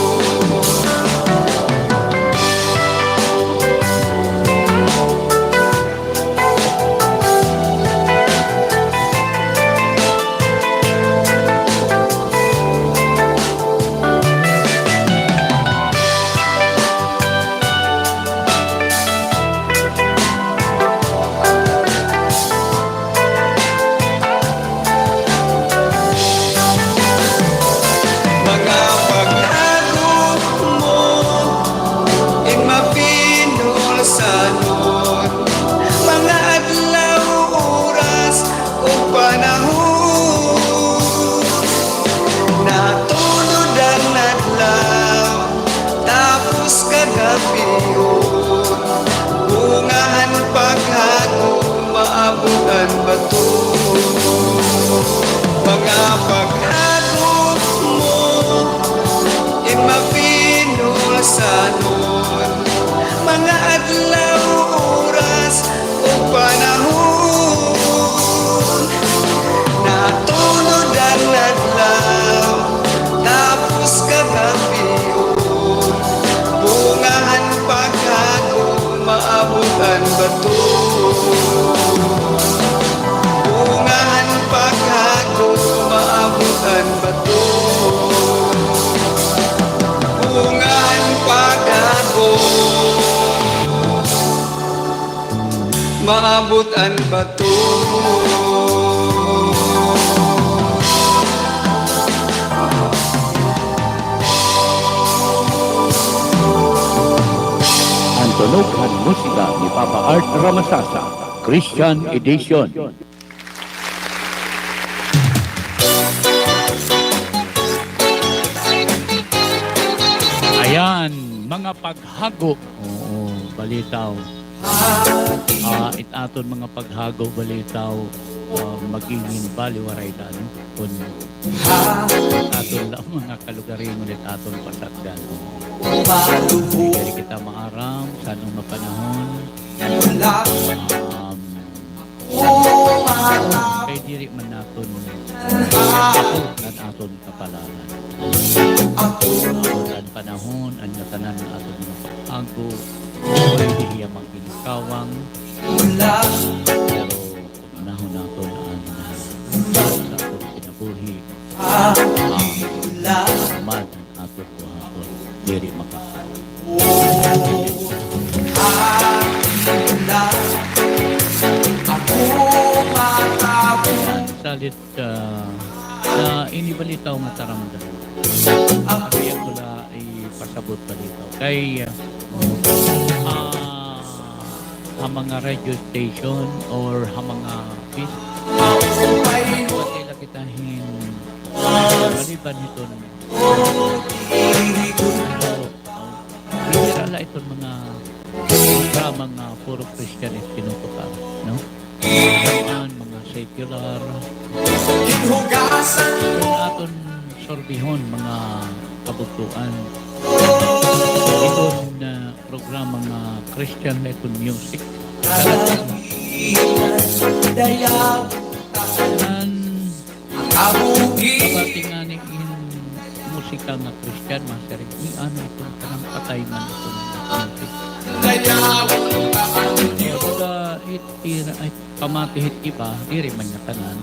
Mga paghago mo, in mapinulsanon, mga adlaw, oras, ug panahon. Natunod an adlaw, tapos kagab-ihon, bunga han paghago, maabot an baton. Mga paghago mo, in mapinulsanon, mga adlaw, oras, ug panahon. Natunod an adlaw, tapos kagab-ihon, bunga han paghago, maabot an baton. Bunga han paghago, maabot an baton. Bunga han paghago, maabot an baton. An tunog han musika ni Papa Art Ramasasa, Christian Edition. Ayan, mga paghago. Oo, balitaw. Ah, it aton mga paghago, balitaw, ah, magigin baliwaray ta, no? Kun aton la mga kalugaringon it aton pasakdan. Diri kita maaram san-o nga panahon. Um, kay diri man naton an aton kapalaran. An panahon, an ngatanan nga aton mga paghago, diri hiya magin kawang. Pero unahon naton an, ah, sa aton kinabuhi, ah, man aton buhaton, diri makahago. Salit, ah, sa ini balitaw nga taramdan. Ako iya ko la ipasabot balitaw. Kay, ah, ha mga radio station or ha mga bis-, pati la kita hin, maliban hiton, diri la iton mga programa nga puro Christian it tinutukar, no? An mga secular, aton sorbihon, mga kabugtoan. Iton, ah, programa nga Christian la iton music. An kabati ngani in musika nga Christian, masiring, "Uy, ano iton kanang patay man iton music?" Kumbaga, Ira ay pamati hit iba, diri man nga tanan.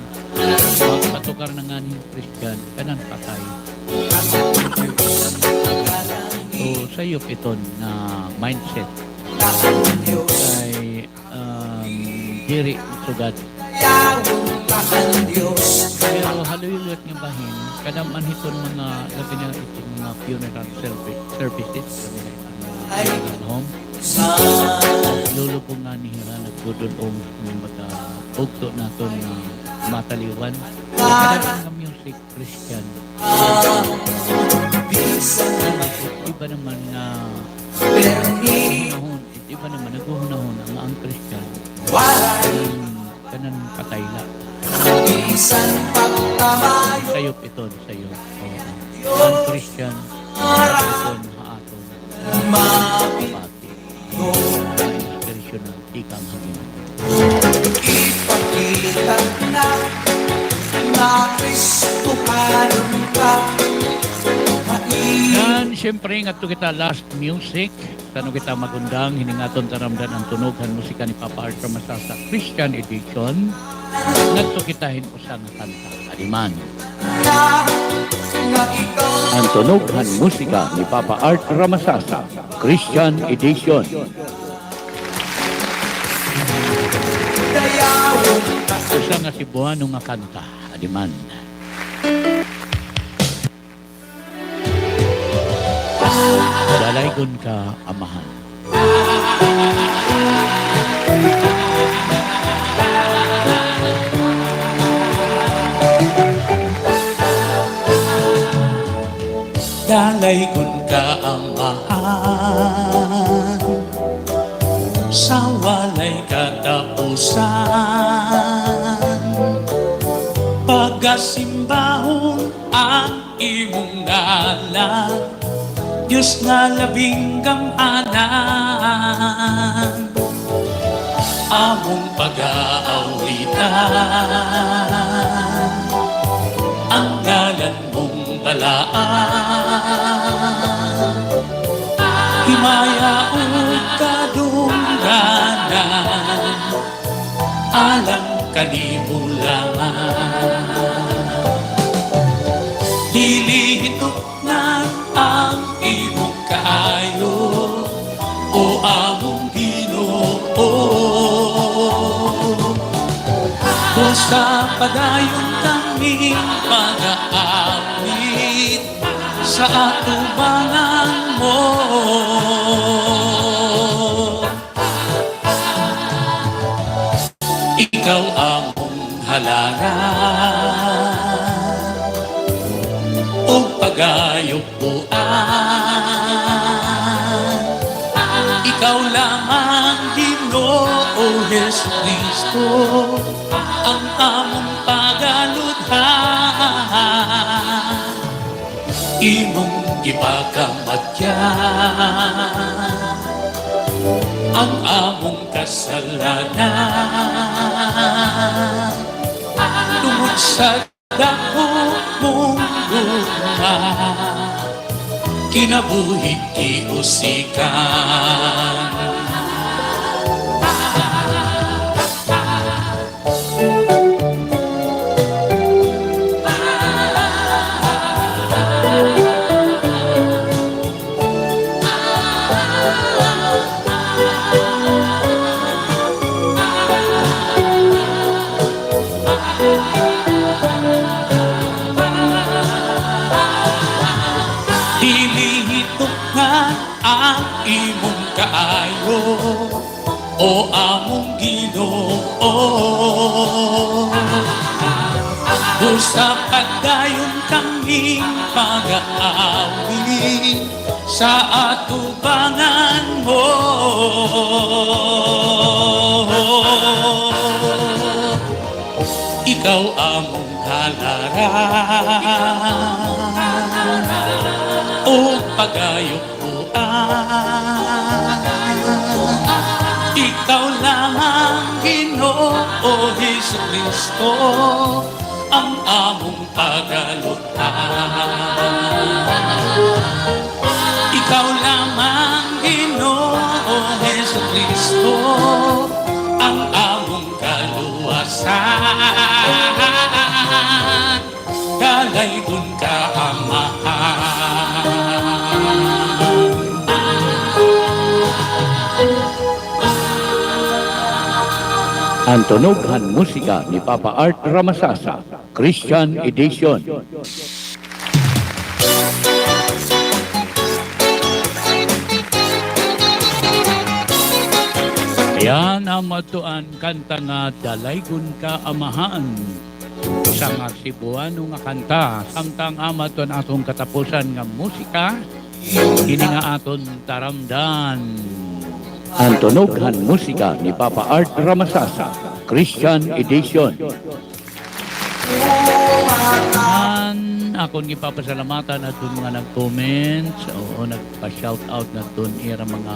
Patugar na ngani hin Christian, kanan patay. So, sayop iton nga mindset. Kay, um, diri sugad. Pero ha luyot nga bahin, kadam-an hiton mga, labi na iton mga funeral servi-, services, labi na iton mga funeral home. Lulubong ngani hira, nagdudul-ong, kumbaga, bugto naton nga mataliwan. Kadam-an nga music, Christian. Iba naman nga, hunahon, iba naman, naghuhunahon nga ang Christian, hmm, kanan patay la. Sayop iton, sayop. Oo. Ang Christian, iton ha aton. Pati. Ay, tradisyonal, tikang ha Ginoo. Ipakita na nga Kristohanon ka. Yan, siyempre, ngadto kita last music. Tano kita magundang, hini nga aton taramdan an tunog han musika ni Papa Art Ramasasa Christian Edition. Ngadto kita hin usa nga kanta. Adi man. An tunog han musika ni Papa Art Ramasasa Christian Edition. Usa nga Cebuano nga kanta. Adi man. Dalaygon ka, Amahan. Dalaygon ka, Amahan, sa walay katapusan. Pagasimbahon an imong ngalan, Dios nga labing gam-anan. Among pag-aawitan an ngalan mong balaan. Himaya ug kadungganan alang kanibulan. Dili hituknan ang imo kaayo, o among Ginoo. Busa padayon kami mag-aawit sa atubangan mo. Ikaw among halaran ug pagayupuan. Ikaw lamang, Ginoo Jesucristo, ang among pagaludhan. Imong gipakamatyan ang among kasalanan. Tungod sa dako mong gugma, kinabuhi giusikan. Dili hituknan ang imong kaayo, o among Ginoo. Busa padayon kaming mag-aawit sa atubangan mo. Ikaw among halaran ug pagayupuan. Ikaw lamang, Ginoo Jesucristo, ang among pagaludhan. Ikaw lamang, Ginoo Jesucristo, An tunog han musika ni Papa Art Ramasasa, Christian Edition. Ayan, amo adto an kanta nga Dalaygon Ka Amahan. Usa nga Cebuano nga kanta, samtang amo adto an aton katapusan nga musika, kini nga aton taramdan. An tunog han musika ni Papa Art Ramasasa, Christian Edition. An akon gipapasalamatan adton mga nag-comments, oo, nagpa-shoutout ngadton ira mga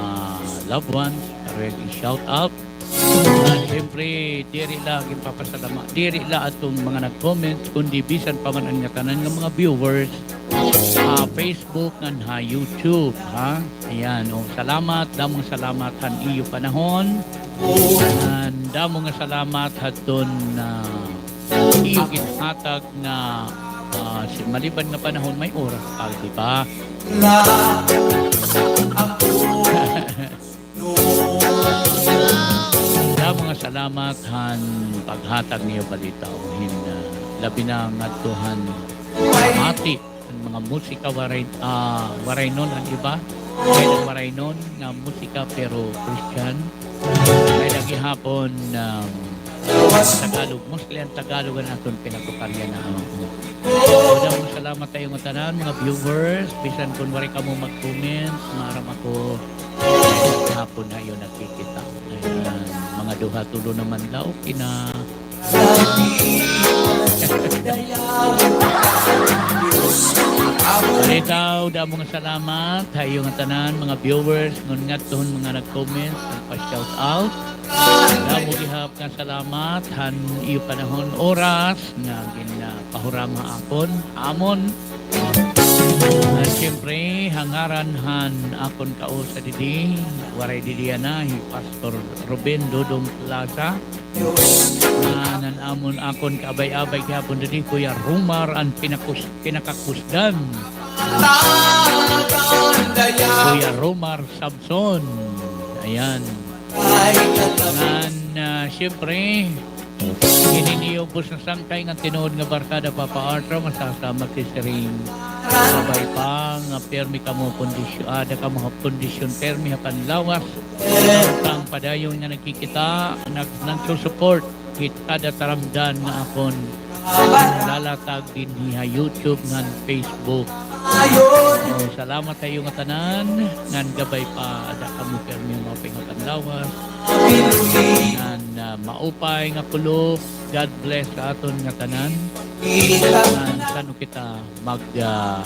loved ones, karuyag i-shoutout. Ngan siyempre, diri la ginpapasalama-, diri la adton mga nag-comments, kundi bisan pa man an ngatanan nga mga viewers, ah, Facebook ngan ha YouTube, ha? Ayan, o, salamat, damo nga salamat han iyo panahon. Ngan damo nga salamat hadton, ah, iyo ginhatag nga, ah, si-, maliban nga panahon, may oras pa, di ba? Damo nga salamat han paghatag niyo balita hin, ah, labi na ngadto han pamati han mga musika Waray-, ah, Waraynon an iba. May-ada Waraynon nga musika pero Christian. May-ada gihapon, um, Tagalog, mostly an Tagalog an aton pinatukaryan na, oo. So, damo nga salamat ha iyo nga tanan, mga viewers. Bisan kon waray kamo mag-comment, maaram ako, hapon ha iyo nakikita. Ayan, mga duha, tulo naman la, okay na. Balitaw, damo nga salamat ha iyo nga tanan, mga viewers, ngan ngadto han mga nag-comment, nagpa-shout out. Damo gihap nga salamat han iyo panahon, oras nga ginpahurang ha akon, amon. Ngan siyempre, ha ngaran han akon kausa didi, waray didi yana, hi Pastor Ruben Dodong Plaza. Ngan an amon, akon kaabay-abay gihapon didi, Kuya Romar an pinakus-, pinakakusdan. Kuya Romar Sabson. Ayan. Ngan, ah, siyempre, ini an iyo ubos nga sangkay ngan tinuod nga barkada, Papa Art Ramasasa, magsiring. Kabay pa nga pirmi kamo kondisyon, ah, aada kamo ha kondisyon pirmi ha panlawas. Samtang padayon nga nagkikita, nag-, nagsusupport hit kada taramdan nga akon lalatag dinhi ha YouTube ngan Facebook. So, salamat ha iyo nga tanan, ngan gabay pa, aada kamo pirmi ha maupay nga panlawas. Ngan, ah, maupay nga kulop, God bless sa aton nga tanan. Ngan san-o kita mag, ah,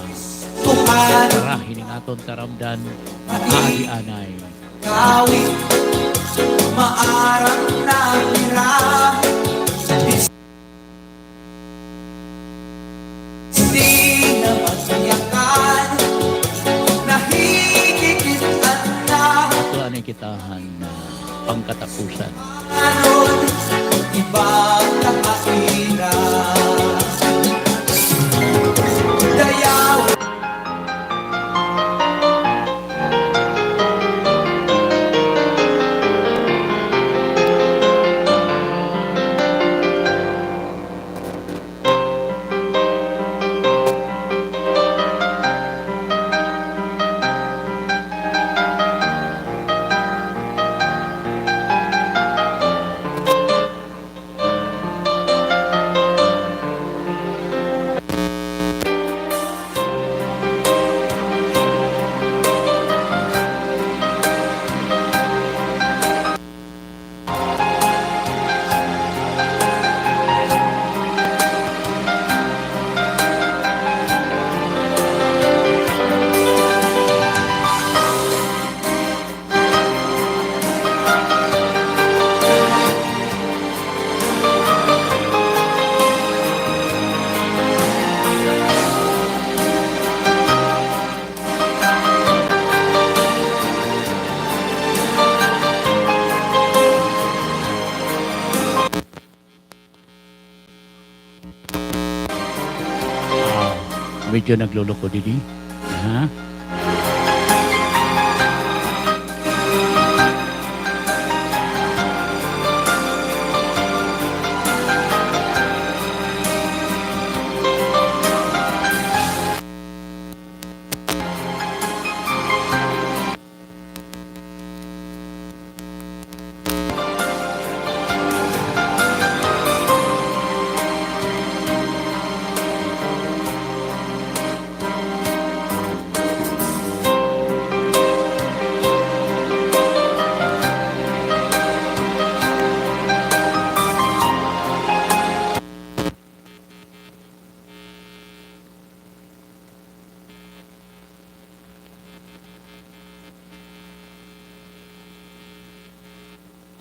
para hining aton taramdan, maaari anay. Ato anay kita han, ah, pangkatapusan. Medyo nagluluko didi. Ha?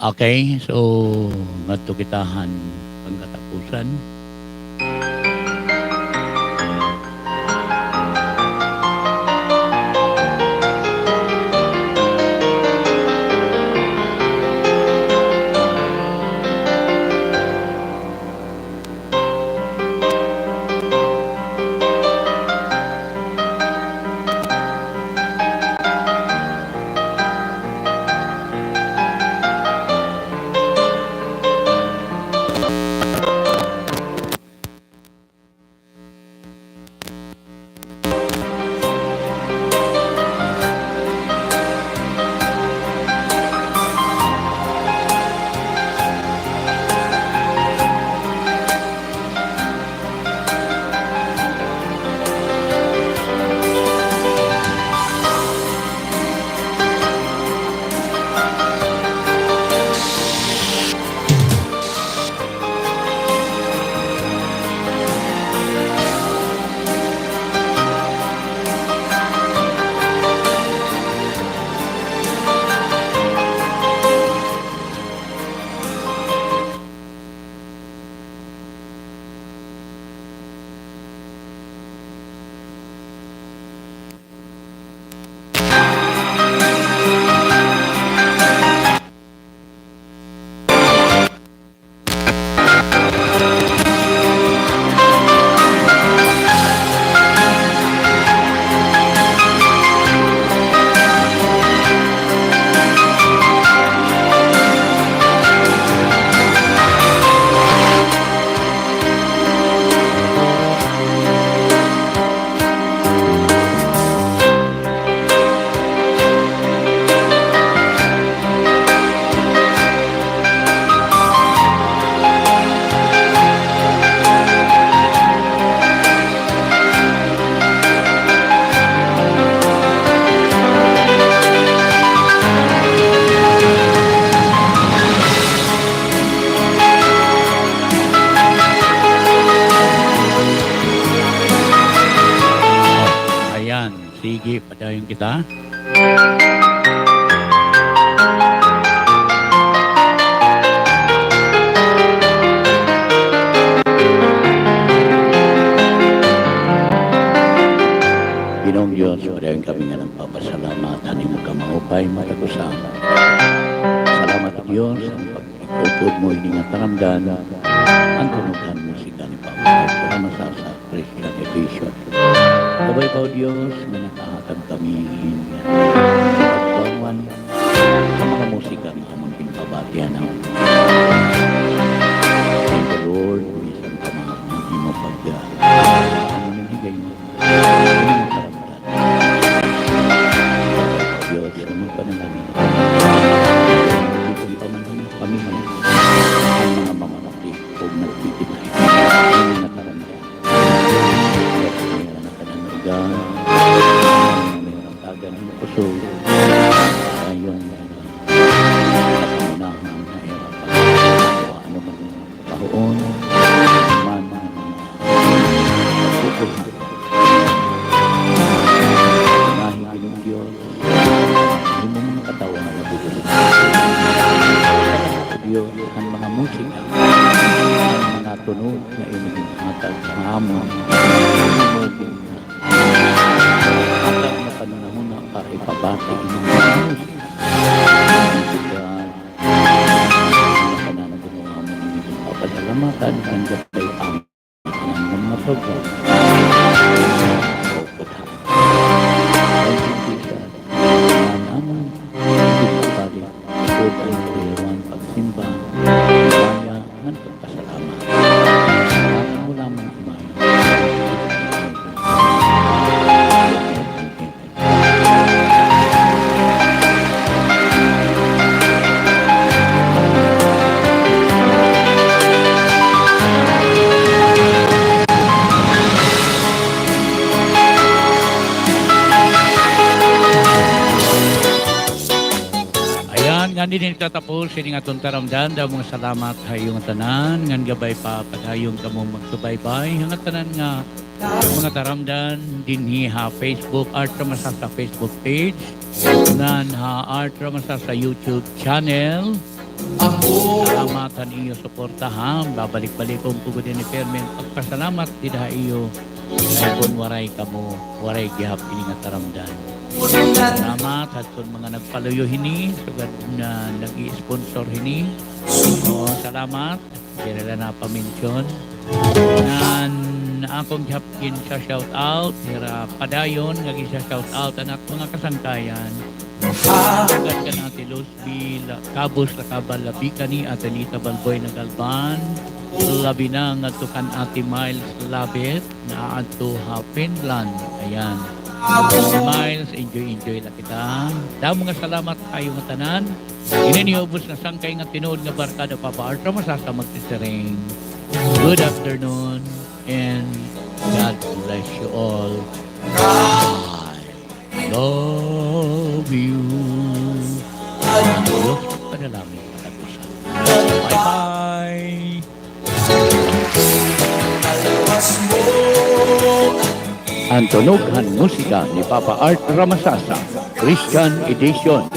Okay, so ngadto kita han pangkatapusan. Ayan, sige, padayon kita. Ginoong Diyos, padayon kami nga nagpapasalamat han imo kamaupay, matagusan. Salamat, Diyos, han pag-upod mo ini nga taramdan, an tunog han musika ni Papa Arthur Masasa. Christian Edition. Kabay pa, O Diyos, nga nakahatag kami hin pagbanwan ha mga musika nga amon ginpabati han. Thank you, Lord, bisan pa mga amon imo pag-, amon ginhigay mo. Diyos, nga magpanalangin. Dito pa man kami, kami man, an mga mamamatay o nagtitinay. An mga taramdan. Kaya kami nga nakanan, O God, an mga tagan hin kusog. Ayon nga, at unahan na ira pa. Ano man, pahuon man, pagkukuha. Unahi, Ginoong Diyos, an imo mga katawo nga nabugos. Diyos, an mga musika, an mga tunog nga imo ginhatag ha amon, imo ginhatag nga panahon na para ipabati imo mga musika. Ang tanan ko mo amon ini papasalamatan, ang gabay amon. Ang mga program. Dinhi nagtatapos ini nga aton taramdan. Damo nga salamat ha iyo ngatanan ngan gabay pa padayon kamo magsubaybay ha ngatanan nga mga taramdan dinhi ha Facebook, Art Ramasasa Facebook page, ngan ha Art Ramasasa YouTube channel. Salamat han iyo suporta, ha. Babalik-balikon ko gud ini pirme nga pagpasalamat dida ha iyo. Kay kon waray kamo, waray gihap ini nga taramdan. Salamat ha kon mga nagpaluyo hini, sugad nga nag-i-sponsor hini. Oo, salamat. Diri la napa-mention. Ngan akon gihap gin-shout out, hira padayon nga gin-shout out an akon mga kasangkayan. Sugad kan Ate Luz Bila, Kabus Lakabal, labi kani Ate Nita Balboy Nagalban, labi na ngadto kan Ate Miles Labit, nga adto ha Finland. Ayan. Ate Miles, enjoy, enjoy la kita. Damo nga salamat ha iyo ngatanan. Ini an iyo ubos nga sangkay nga tinuod nga barkada, Papa Art Ramasasa, magsisiring. Good afternoon and God bless you all. I love you. An Diyos magpadalangin ha katapusan. Bye-bye. An tunog han musika ni Papa Art Ramasasa, Christian Edition.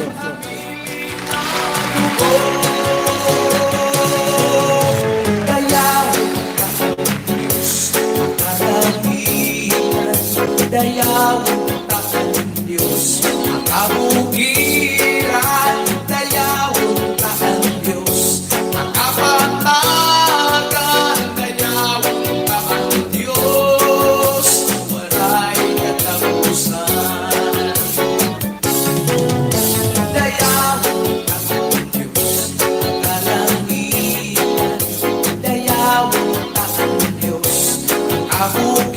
Dayawon ta an Diyos ha kabukiran, dayawon ta an Diyos ha kapatagan, dayawon ta an Diyos waray katapusan. Dayawon ta an Diyos ha kalangitan, dayawon ta an Diyos ha kabukiran.